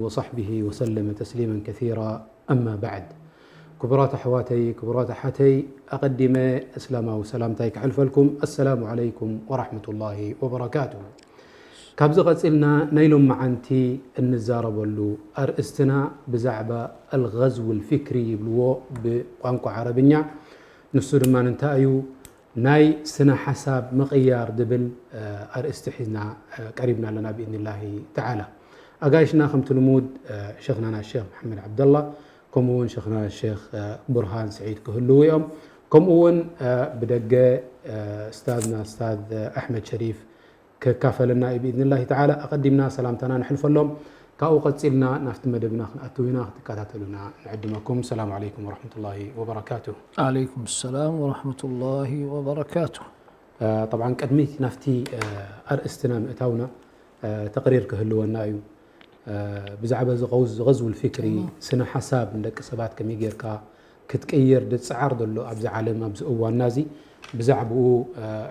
وصحبه وسلم تسليما كثيرا. أما بعد. ክቡራት ኣሕዋተይ፣ ክቡራት ኣሓተይ፣ ኣቐዲመ እስላማዊ ሰላምታይ ከሕልፈልኩም። السلام عليكم ورحمة الله وبركاته. ካብዚ ቀጺልና ናይ ሎመዓንቲ እንዛረበሉ ኣርእስትና ብዛዕባ الغزو الفكري ይብልዎ ብቋንቋ ዓረብኛ። ንሱ ድማ እንታይ እዩ? ናይ ስነ ሓሳብ ምቕያር ዝብል ኣርእስቲ ሒዝና ቀሪብና ኣለና ብኢዝኒላሂ ተዓላ። ኣጋይሽና ከምቲ ልሙድ ሸኽናና ሸኽ መሓመድ ዓብደላ፣ ከምኡ እውን ሸኽና ሸኽ ቡርሃን ስዒድ ክህልዉ እዮም። ከምኡ እውን ብደገ እስታዝና እስታዝ ኣሕመድ ሸሪፍ ክካፈለና እዩ ብኢዝኒላሂ ተዓላ። ኣቐዲምና ሰላምታና ነሕልፈሎም። ካብኡ ቀጺልና ናብቲ መደብና ክንኣትው ኢና፣ ክትከታተሉና ንዕድመኩም። ሰላም ዓለይኩም ወረሕመቱላሂ ወበረካቱ። عليكم السلام ورحمة الله وبركاته. ጠብዓን ቅድሚት ናብቲ ኣርእስትና ምእታውና ተቕሪር ክህልወና እዩ። ብዛዕባ እዚ غزو الفكري ስነ ሓሳብ ንደቂ ሰባት ከመይ ጌርካ ክትቅይር ዝጸዓር ዘሎ ኣብዚ ዓለም ኣብዚ እዋንና እዚ ብዛዕባኡ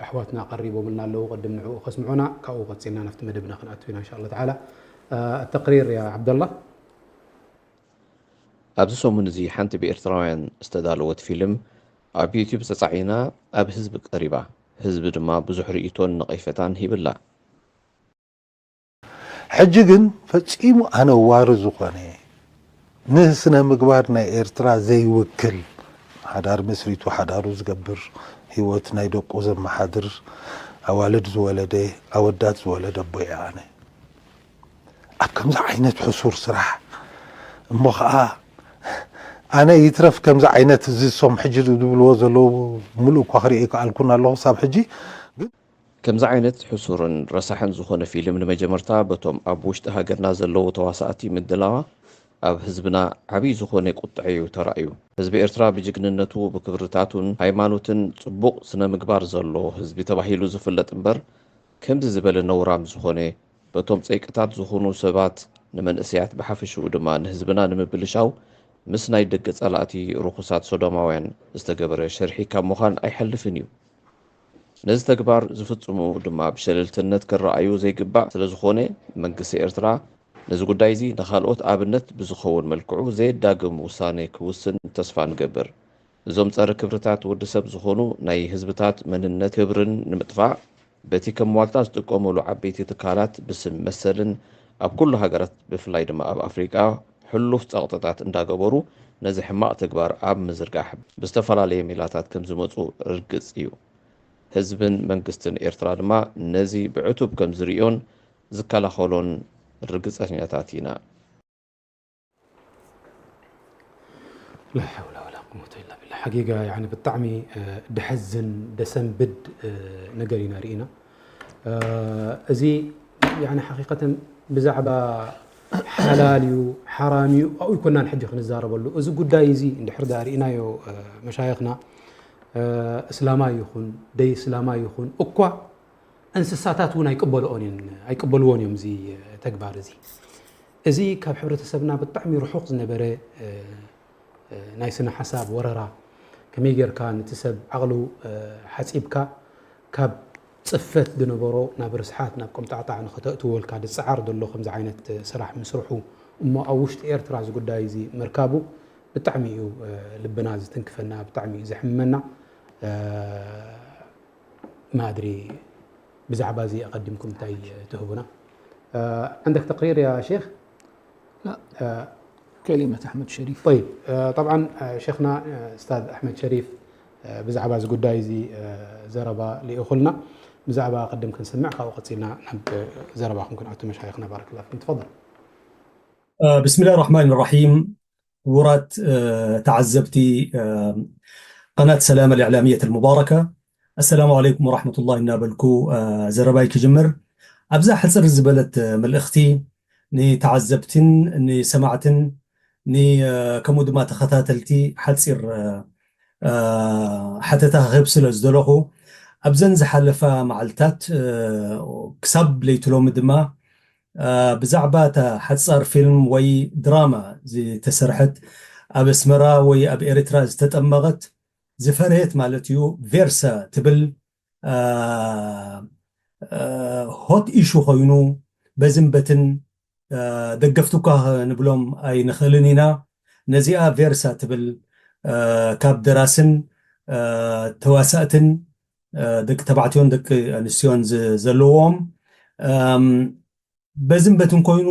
ኣሕዋትና ቀሪቦምልና ኣለዉ። ቅድም ንዕኡ ከስምዑና ካብኡ ቀጺልና ናብቲ መደብና ክንኣቱ ኢና እንሻ ኣላህ ተዓላ። ኣተቅሪር ያ ዓብደላ። ኣብዚ ሰሙን እዚ ሓንቲ ብኤርትራውያን ዝተዳለወት ፊልም ኣብ ዩትዩብ ተጻዒና ኣብ ህዝቢ ቀሪባ። ህዝቢ ድማ ብዙሕ ርእይቶን ነቐይፈታን ሂብላ። ሕጂ ግን ፈጺሙ ኣነዋሪ ዝኾነ ንስነ ምግባር ናይ ኤርትራ ዘይውክል ሓዳር መስሪቱ ሓዳሩ ዝገብር ህይወት ናይ ደቁ ዘመሓድር ኣዋልድ ዝወለደ ኣወዳት ዝወለደ ኣቦ እየ ኣነ ኣብ ከምዚ ዓይነት ሕሱር ስራሕ እሞ ኸዓ ኣነ ይትረፍ ከምዚ ዓይነት እዚ ሶም ሕጂ ዝብልዎ ዘለዉ ሙሉእ እኳ ክርኢ ይከኣልኩን ኣለኹ ሳብ ሕጂ ግን ከምዚ ዓይነት ሕሱርን ረሳሕን ዝኾነ ፊልም ንመጀመርታ በቶም ኣብ ውሽጢ ሃገርና ዘለዉ ተዋሳእቲ ምድላዋ ኣብ ህዝብና ዓብዪ ዝኾነ ቁጥዐ እዩ ተራእዩ። ህዝቢ ኤርትራ ብጅግንነቱ ብክብርታቱን ሃይማኖትን ጽቡቕ ስነ ምግባር ዘሎ ህዝቢ ተባሂሉ ዝፍለጥ እምበር ከምዚ ዝበለ ነውራም ዝኾነ በቶም ጸይቅታት ዝኾኑ ሰባት ንመንእሰያት ብሓፈሽኡ ድማ ንህዝብና ንምብልሻው ምስ ናይ ደገ ጸላእቲ ርኹሳት ሶዶማውያን ዝተገበረ ሽርሒ ካብ ምዃን ኣይሓልፍን እዩ። ነዚ ተግባር ዝፍጽሙ ድማ ብሸለልትነት ክረኣዩ ዘይግባእ ስለዝኾነ መንግስቲ ኤርትራ ነዚ ጉዳይ እዚ ንኻልኦት ኣብነት ብዝኸውን መልክዑ ዘየዳግም ውሳኔ ክውስን ተስፋ ንገብር። እዞም ጸረ ክብርታት ወዲ ሰብ ዝኾኑ ናይ ህዝብታት መንነት ክብርን ንምጥፋእ በቲ ከም ዋልታ ዝጥቀመሉ ዓበይቲ ትካላት ብስም መሰልን ኣብ ኩሉ ሃገራት ብፍላይ ድማ ኣብ ኣፍሪቃ ሕሉፍ ጸቕጥታት እንዳገበሩ ነዚ ሕማቕ ተግባር ኣብ ምዝርጋሕ ብዝተፈላለየ ሜላታት ከም ዝመጹ ርግጽ እዩ። ህዝብን መንግስትን ኤርትራ ድማ ነዚ ብዕቱብ ከም ዝርእዮን ዝከላኸሎን ርግጸኛታት ኢና። لا حول ولا قوة إلا بالله. ሓቂቃ ያኒ ብጣዕሚ ደሐዝን ደሰንብድ ነገር ኢና ርኢና። እዚ ያኒ ሓቂቀተን ብዛዕባ ሓላል እዩ ሓራም እዩ ኣብኡ ይኮናን ሕጂ ክንዛረበሉ። እዚ ጉዳይ እዚ እንድሕር ዳ ርኢናዮ መሻይኽና እስላማይ ይኹን ደይ እስላማይ ይኹን እኳ እንስሳታት እውን ኣይቅበልኦን እየን ኣይቅበልዎን እዮም እዚ ተግባር እዚ። እዚ ካብ ሕብረተሰብና ብጣዕሚ ርሑቕ ዝነበረ ናይ ስነ ሓሳብ ወረራ ከመይ ጌርካ ነቲ ሰብ ዓቕሉ ሓፂብካ ካብ ፅፈት ዝነበሮ ናብ ርስሓት ናብ ቆምጣዕጣዕ ንኸተእትወልካ ዝፀዓር ዘሎ ከምዚ ዓይነት ስራሕ ምስርሑ እሞ ኣብ ውሽጢ ኤርትራ እዚ ጉዳይ እዚ ምርካቡ ብጣዕሚ እዩ ልብና ዝትንክፈና ብጣዕሚ እዩ ዘሕምመና ማድሪ ብዛዕባ እዚ ኣቐዲምኩም እንታይ ትህቡና عندك تقرير يا شيخ لا كلمة أحمد شريف طيب طبعا شيخنا أستاذ أحمد شريف ብዛዕባ እዚ ጉዳይ እዚ ዘረባ ልኢኹልና ብዛዕባ ቅድም ክንሰምዕ ካብኡ ቀፂልና ናብ ዘረባኹም ክንኣቱ መሻይኽና ባረክ ላ ፊኩም ትፈضل بسم الله الرحمن الرحيم ክቡራት ተዓዘብቲ قناة سلامة الإعلامية المباركة السلام عليكم ورحمة الله እናበልኩ ዘረባይ ክጅምር ኣብዛ ሕፅር ዝበለት መልእኽቲ ንተዓዘብትን ንሰማዕትን ከምኡ ድማ ተኸታተልቲ ሓፂር ሓተታ ክህብ ስለ ዝደለኹ ኣብዘን ዝሓለፋ መዓልትታት ክሳብ ለይቲ ሎሚ ድማ ብዛዕባ እታ ሓፃር ፊልም ወይ ድራማ ዝተሰርሐት ኣብ ኣስመራ ወይ ኣብ ኤርትራ ዝተጠመቐት ዝፈርየት ማለት እዩ ቬርሳ ትብል ሆት ኢሹ ኮይኑ በዝን በትን ደገፍቲ እኳ ንብሎም ኣይንኽእልን ኢና። ነዚኣ ቬርሳ ትብል ካብ ደራስን ተዋሳእትን ደቂ ተባዕትዮን ደቂ ኣንስትዮን ዘለዎም በዝን በትን ኮይኑ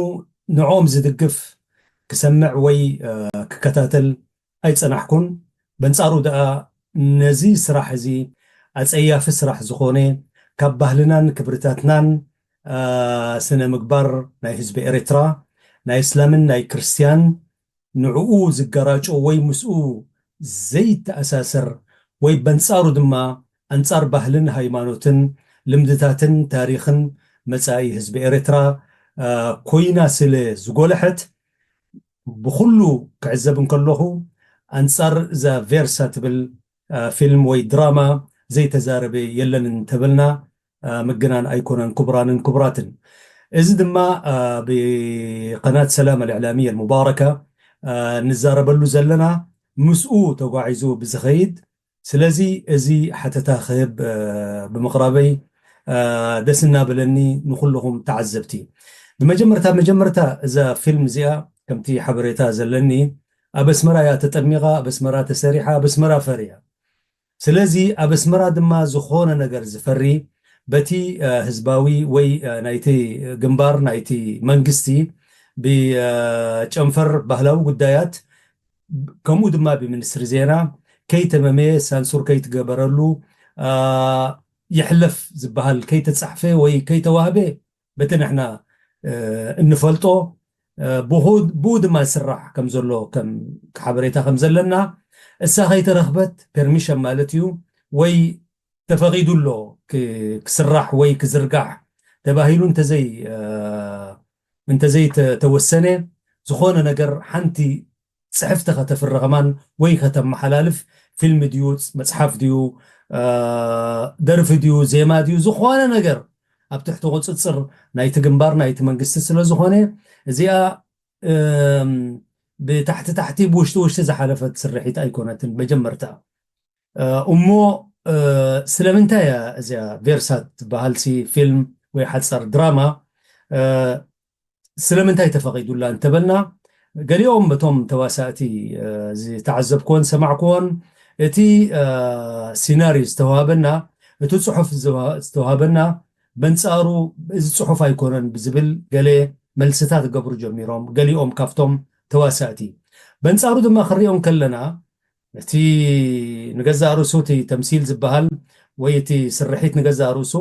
ንዕኦም ዝድግፍ ክሰምዕ ወይ ክከታተል ኣይጸናሕኩን። በንጻሩ ደኣ ነዚ ስራሕ እዚ ኣጸያፊ ስራሕ ዝኾነ ካብ ባህልናን ክብርታትናን ስነ ምግባር ናይ ህዝቢ ኤርትራ ናይ እስላምን ናይ ክርስትያን ንዕኡ ዝገራጮ ወይ ምስኡ ዘይተኣሳሰር ወይ በንጻሩ ድማ ኣንጻር ባህልን ሃይማኖትን ልምድታትን ታሪኽን መጻኢ ህዝቢ ኤርትራ ኮይና ስለ ዝጎለሐት ብኹሉ ክዕዘብ እንከለኹ ኣንጻር እዛ ቬርሳ ትብል ፊልም ወይ ድራማ ዘይተዛረበ የለን እንተበልና ምግናን ኣይኮነን። ክቡራንን ክቡራትን፣ እዚ ድማ ብቀናት ሰላም ኣልዕላሚየ ሙባረካ ንዛረበሉ ዘለና ምስኡ ተጓዒዙ ብዝኸይድ ስለዚ እዚ ሓተታ ክህብ ብምቕራበይ ደስ እናበለኒ ንኩልኹም ተዓዘብቲ። ብመጀመርታ መጀመርታ እዛ ፊልም እዚኣ ከምቲ ሓበሬታ ዘለኒ ኣብ ኣስመራ እያ ተጠሚቓ፣ ኣብ ኣስመራ ተሰሪሓ፣ ኣብ ኣስመራ ፈርያ። ስለዚ ኣብ ኣስመራ ድማ ዝኾነ ነገር ዝፈሪ በቲ ህዝባዊ ወይ ናይቲ ግንባር ናይቲ መንግስቲ ብጨንፈር ባህላዊ ጉዳያት ከምኡ ድማ ብሚኒስትሪ ዜና ከይተመመየ ሳንሱር ከይትገበረሉ ይሕለፍ ዝበሃል ከይተጻሕፈ ወይ ከይተዋህበ በቲ ንሕና እንፈልጦ ብኡ ድማ ዝስራሕ ከም ዘሎ ከም ሓበሬታ ከም ዘለና እሳ ከይተረኽበት ፐርሚሽን ማለት እዩ ወይ ተፈቒዱ ኣሎ ክስራሕ ወይ ክዝርጋሕ ተባሂሉ እንተዘይ እንተዘይተወሰነ ዝኾነ ነገር ሓንቲ ፅሕፍቲ ከተፍሪ ከማን ወይ ከተመሓላልፍ ፊልም ድዩ መፅሓፍ ድዩ ደርፊ ድዩ ዜማ ድዩ ዝኾነ ነገር ኣብ ትሕቲ ቁፅፅር ናይቲ ግንባር ናይቲ መንግስቲ ስለ ዝኾነ እዚኣ ብታሕቲ ታሕቲ ብውሽጢ ውሽጢ ዝሓለፈት ስርሒት ኣይኮነትን መጀመርታ እሞ ስለምንታይ እያ እዚኣ ቬርሳት ትበሃልሲ ፊልም ወይ ሓፃር ድራማ ስለምንታይ ተፈቒዱላ እንተበልና ገሊኦም እቶም ተዋሳእቲ ዝተዓዘብክዎን ሰማዕክዎን እቲ ሲናሪ ዝተዋሃበና እቲ ፅሑፍ ዝተዋሃበና በንፃሩ እዚ ፅሑፍ ኣይኮነን ብዝብል ገለ መልስታት ገብሩ ጀሚሮም ገሊኦም ካብቶም ተዋሳእቲ በንፃሩ ድማ ክሪኦም ከለና እቲ ንገዛእ ርእሱ እቲ ተምሲል ዝበሃል ወይ እቲ ስርሒት ንገዛእ ርእሱ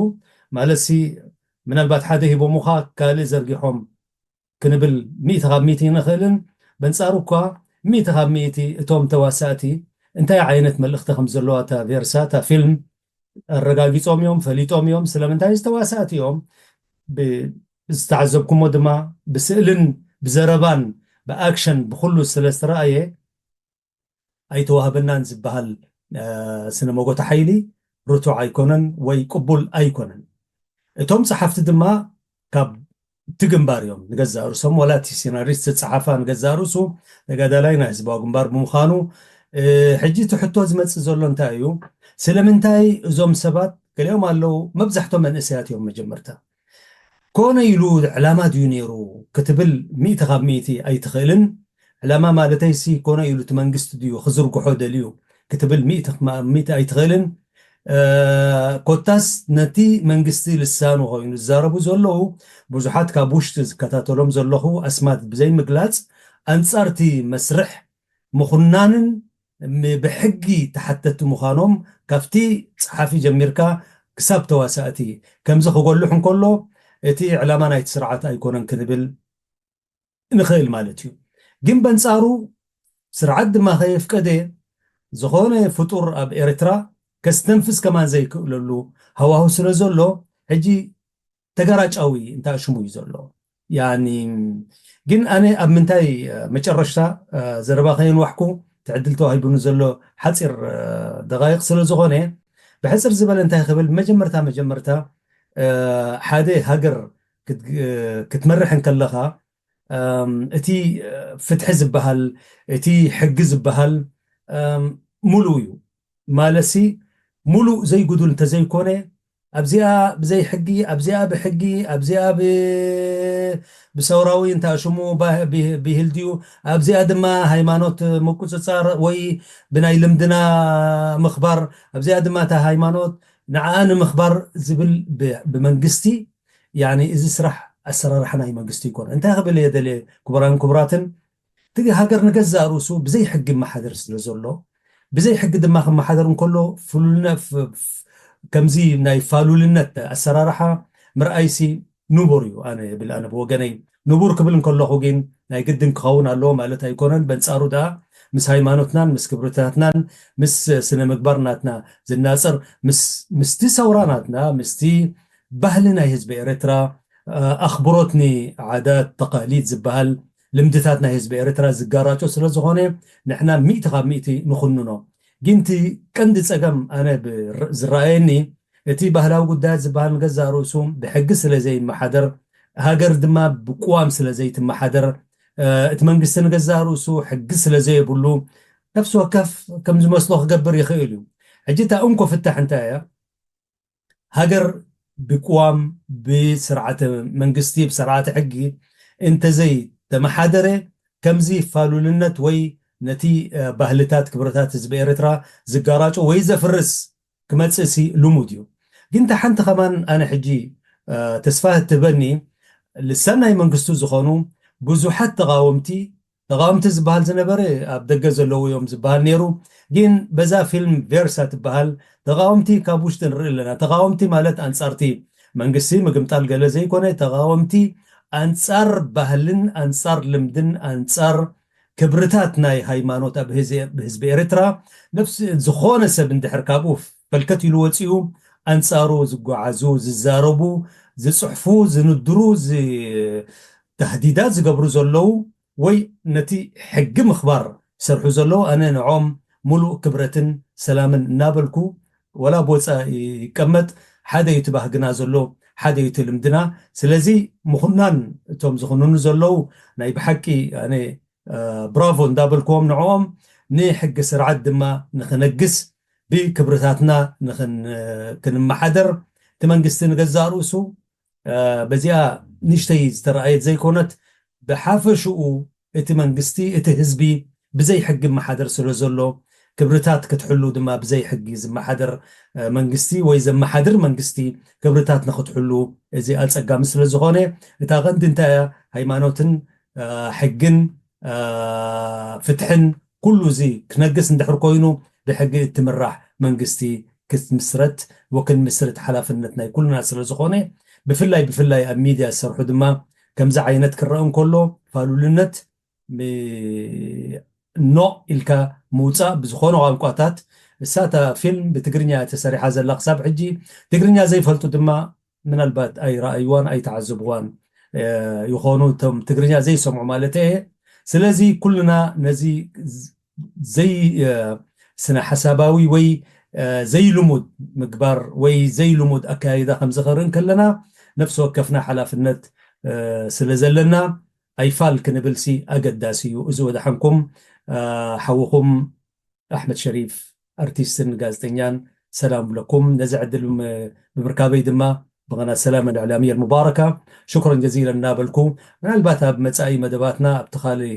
ማለት ሲ ምናልባት ሓደ ሂቦሙኻ ካልእ ዘርጊሖም ክንብል ሚእቲ ካብ ሚእቲ ንኽእልን በንጻሩ እኳ ሚእቲ ካብ ሚእቲ እቶም ተዋሳእቲ እንታይ ዓይነት መልእኽቲ ከም ዘለዋ እታ ቬርሳ እታ ፊልም ኣረጋጊጾም እዮም ፈሊጦም እዮም ስለምንታይ ዝተዋሳእቲ እዮም ዝተዓዘብኩሞ ድማ ብስእልን ብዘረባን ብኣክሽን ብኩሉ ስለ ዝተረኣየ ኣይተዋህበናን ዝበሃል ስነ መጎተ ሓይሊ ርቱዕ ኣይኮነን ወይ ቅቡል ኣይኮነን። እቶም ጸሓፍቲ ድማ ካብ እቲ ግንባር እዮም ንገዛእ ርእሶም ዋላ እቲ ሲናሪስት ዝጸሓፋ ንገዛእ ርእሱ ተጋዳላይ ናይ ህዝባዊ ግንባር ብምዃኑ ሕጂ እቲ ሕቶ ዝመጽእ ዘሎ እንታይ እዩ? ስለምንታይ እዞም ሰባት ገሊኦም ኣለዉ መብዛሕቶም መንእሰያት እዮም መጀመርታ ኮነ ኢሉ ዕላማ ድዩ ነይሩ ክትብል ሚእቲ ካብ ሚእቲ ኣይትኽእልን። ዕላማ ማለተይሲ ኮነ ኢሉ እቲ መንግስቲ ድዩ ክዝርግሖ ደልዩ ክትብል ሚእቲ ካብ ሚእቲ ኣይትኽእልን። ኮታስ ነቲ መንግስቲ ልሳኑ ኮይኑ ዝዛረቡ ዘለዉ ብዙሓት ካብ ውሽጢ ዝከታተሎም ዘለኹ ኣስማት ብዘይምግላፅ ኣንፃርቲ መስርሕ ምኹናንን ብሕጊ ተሓተቲ ምዃኖም ካብቲ ፀሓፊ ጀሚርካ ክሳብ ተዋሳእቲ ከምዚ ክጎልሕ እንከሎ እቲ ዕላማ ናይቲ ስርዓት ኣይኮነን ክንብል ንኽእል ማለት እዩ። ግን በንፃሩ ስርዓት ድማ ከየፍቀደ ዝኾነ ፍጡር ኣብ ኤርትራ ከስተንፍስ ከማን ዘይክእለሉ ሃዋሁ ስለ ዘሎ ሕጂ ተጋራጫዊ እንታይ ሽሙ እዩ ዘሎ ያኒ ግን ኣነ ኣብ ምንታይ መጨረሽታ ዘረባ ከየንዋሕኩ ትዕድል ተዋሂቡኒ ዘሎ ሓፂር ደቃይቕ ስለ ዝኾነ ብሕፅር ዝበለ እንታይ ክብል መጀመርታ መጀመርታ ሓደ ሃገር ክትመርሕ እንከለኻ እቲ ፍትሒ ዝበሃል እቲ ሕጊ ዝበሃል ሙሉእ እዩ ማለትሲ ሙሉእ ዘይጉዱል እንተዘይኮነ ኣብዚኣ ብዘይ ሕጊ ኣብዚኣ ብሕጊ ኣብዚኣ ብ ብሰውራዊ እንተ ሽሙ ብሂል ድዩ? ኣብዚኣ ድማ ሃይማኖት ምቁጽጻር ወይ ብናይ ልምድና ምኽባር፣ ኣብዚኣ ድማ እታ ሃይማኖት ንዓኣ ንምኽባር ዝብል ብመንግስቲ፣ ያኒ እዚ ስራሕ ኣሰራርሓ ናይ መንግስቲ ይኮን። እንታይ ክብል እየ ደልየ ክቡራን ክቡራትን፣ እቲ ሃገር ንገዛእ ርእሱ ብዘይ ሕጊ ይመሓደር ስለ ዘሎ፣ ብዘይ ሕጊ ድማ ክመሓደር እንከሎ ፍሉልነ ከምዚ ናይ ፋሉልነት ኣሰራርሓ ምርኣይሲ ንቡር እዩ። ኣነ ብል ኣነ ብወገነይ ንቡር ክብል እንከለኹ ግን ናይ ግድን ክኸውን ኣለዎ ማለት ኣይኮነን። በንጻሩ ደኣ ምስ ሃይማኖትናን ምስ ክብርታትናን ምስ ስነ ምግባር ናትና ዝናጸር ምስቲ ሰውራ ናትና ምስቲ ባህሊ ናይ ህዝቢ ኤርትራ ኣኽብሮት ንዓዳት ተቃሊድ ዝበሃል ልምድታት ናይ ህዝቢ ኤርትራ ዝጋራጮ ስለ ዝኾነ ንሕና ሚእቲ ካብ ሚእቲ ንኹንኖ። ግን እቲ ቀንዲ ጸገም ኣነ ዝረኣየኒ እቲ ባህላዊ ጉዳያት ዝበሃል ንገዛእ ርእሱ ብሕጊ ስለ ዘይመሓደር፣ ሃገር ድማ ብቅዋም ስለ ዘይትመሓደር፣ እቲ መንግስቲ ንገዛእ ርእሱ ሕጊ ስለ ዘየብሉ ነፍሲ ወከፍ ከም ዝመስሎ ክገብር ይኽእል እዩ። ሕጂ እታ እንኮ ፍታሕ እንታይ እያ? ሃገር ብቅዋም ብስርዓተ መንግስቲ ብስርዓተ ሕጊ እንተዘይ ተመሓደረ ከምዚ ፋሉልነት ወይ ነቲ ባህልታት ክብርታት ህዝቢ ኤርትራ ዝጋራጮ ወይ ዘፍርስ ክመጽእሲ ልሙድ እዩ። ግን እታ ሓንቲ ከማን ኣነ ሕጂ ተስፋ እትህበኒ ልሳን ናይ መንግስቱ ዝኾኑ ብዙሓት ተቓወምቲ ተቓወምቲ ዝበሃል ዝነበረ ኣብ ደገ ዘለዉ እዮም ዝበሃል ነይሩ። ግን በዛ ፊልም ቬርሳ ትበሃል ተቓወምቲ ካብ ውሽጢ ንርኢ ኣለና። ተቓወምቲ ማለት ኣንጻርቲ መንግስቲ ምግምጣል ገለ ዘይኮነ ተቓወምቲ ኣንጻር ባህልን ኣንጻር ልምድን ኣንጻር ክብርታት ናይ ሃይማኖት ኣብ ህዝቢ ኤርትራ ነፍሲ ዝኾነ ሰብ እንድሕር ካብኡ ፈልከት ኢሉ ወፂኡ ኣንጻሩ ዝጓዓዙ ዝዛረቡ ዝፅሕፉ ዝንድሩ ተህዲዳት ዝገብሩ ዘለዉ ወይ ነቲ ሕጊ ምኽባር ዝሰርሑ ዘለዉ ኣነ ንዖም ሙሉእ ክብረትን ሰላምን እናበልኩ ወላ ቦፃ ይቀመጥ ሓደ እዩ እቲ ባህግና ዘሎ ሓደ እዩ እቲ ልምድና። ስለዚ ምኹናን እቶም ዝኹንኑ ዘለዉ ናይ ብሓቂ ኣነ ብራቮ እንዳበልክዎም ንዕኦም ንሕጊ ስርዓት ድማ ንኽነግስ ብክብርታትና ክንመሓደር እቲ መንግስቲ ንገዛእ ርእሱ በዚኣ ንሽተይ ዝተረኣየት ዘይኮነት ብሓፈሽኡ እቲ መንግስቲ እቲ ህዝቢ ብዘይ ሕጊ ይመሓደር ስለ ዘሎ ክብርታት ክትሕሉ ድማ ብዘይ ሕጊ ዝመሓደር መንግስቲ ወይ ዘመሓድር መንግስቲ ክብርታት ንክትሕሉ እዚ ኣፀጋሚ ስለ ዝኾነ እታ ቀንዲ እንታይ እያ ሃይማኖትን ሕግን ፍትሕን ኩሉ እዚ ክነግስ እንድሕር ኮይኑ ብሕጊ እትምራሕ መንግስቲ ክትምስረት ወክንምስርት ሓላፍነት ናይ ኩልና ስለ ዝኾነ ብፍላይ ብፍላይ ኣብ ሚድያ ዝሰርሑ ድማ ከምዚ ዓይነት ክረአ እንከሎ ፋሉልነት ኖ ኢልካ ምውፃእ ብዝኾነ ቋንቋታት እሳታ ፊልም ብትግርኛ ተሰሪሓ ዘላ ክሳብ ሕጂ ትግርኛ ዘይፈልጡ ድማ ምናልባት ኣይረኣይዋን ኣይተዓዝብዋን ይኾኑ እቶም ትግርኛ ዘይሰምዑ ማለት እየ። ስለዚ ኩልና ነዚ ዘይ ስነ ሓሳባዊ ወይ ዘይልሙድ ምግባር ወይ ዘይልሙድ ኣካያይዳ ከምዚ ክርኢ እንከለና ነፍሲ ወከፍና ሓላፍነት ስለ ዘለና ኣይፋል ክንብልሲ ኣገዳሲ እዩ። እዚ ወደሓንኩም ሓውኹም ኣሕመድ ሸሪፍ ኣርቲስትን ጋዜጠኛን ሰላም ብለኩም። ነዚ ዕድል ብምርካበይ ድማ ብቐናት ሰላም ኣልዕላሚያ ኣልሙባረካ ሽኩረን ጀዚለን እናበልኩ ምናልባት ኣብ መጻኢ መደባትና ኣብቲ ካልእ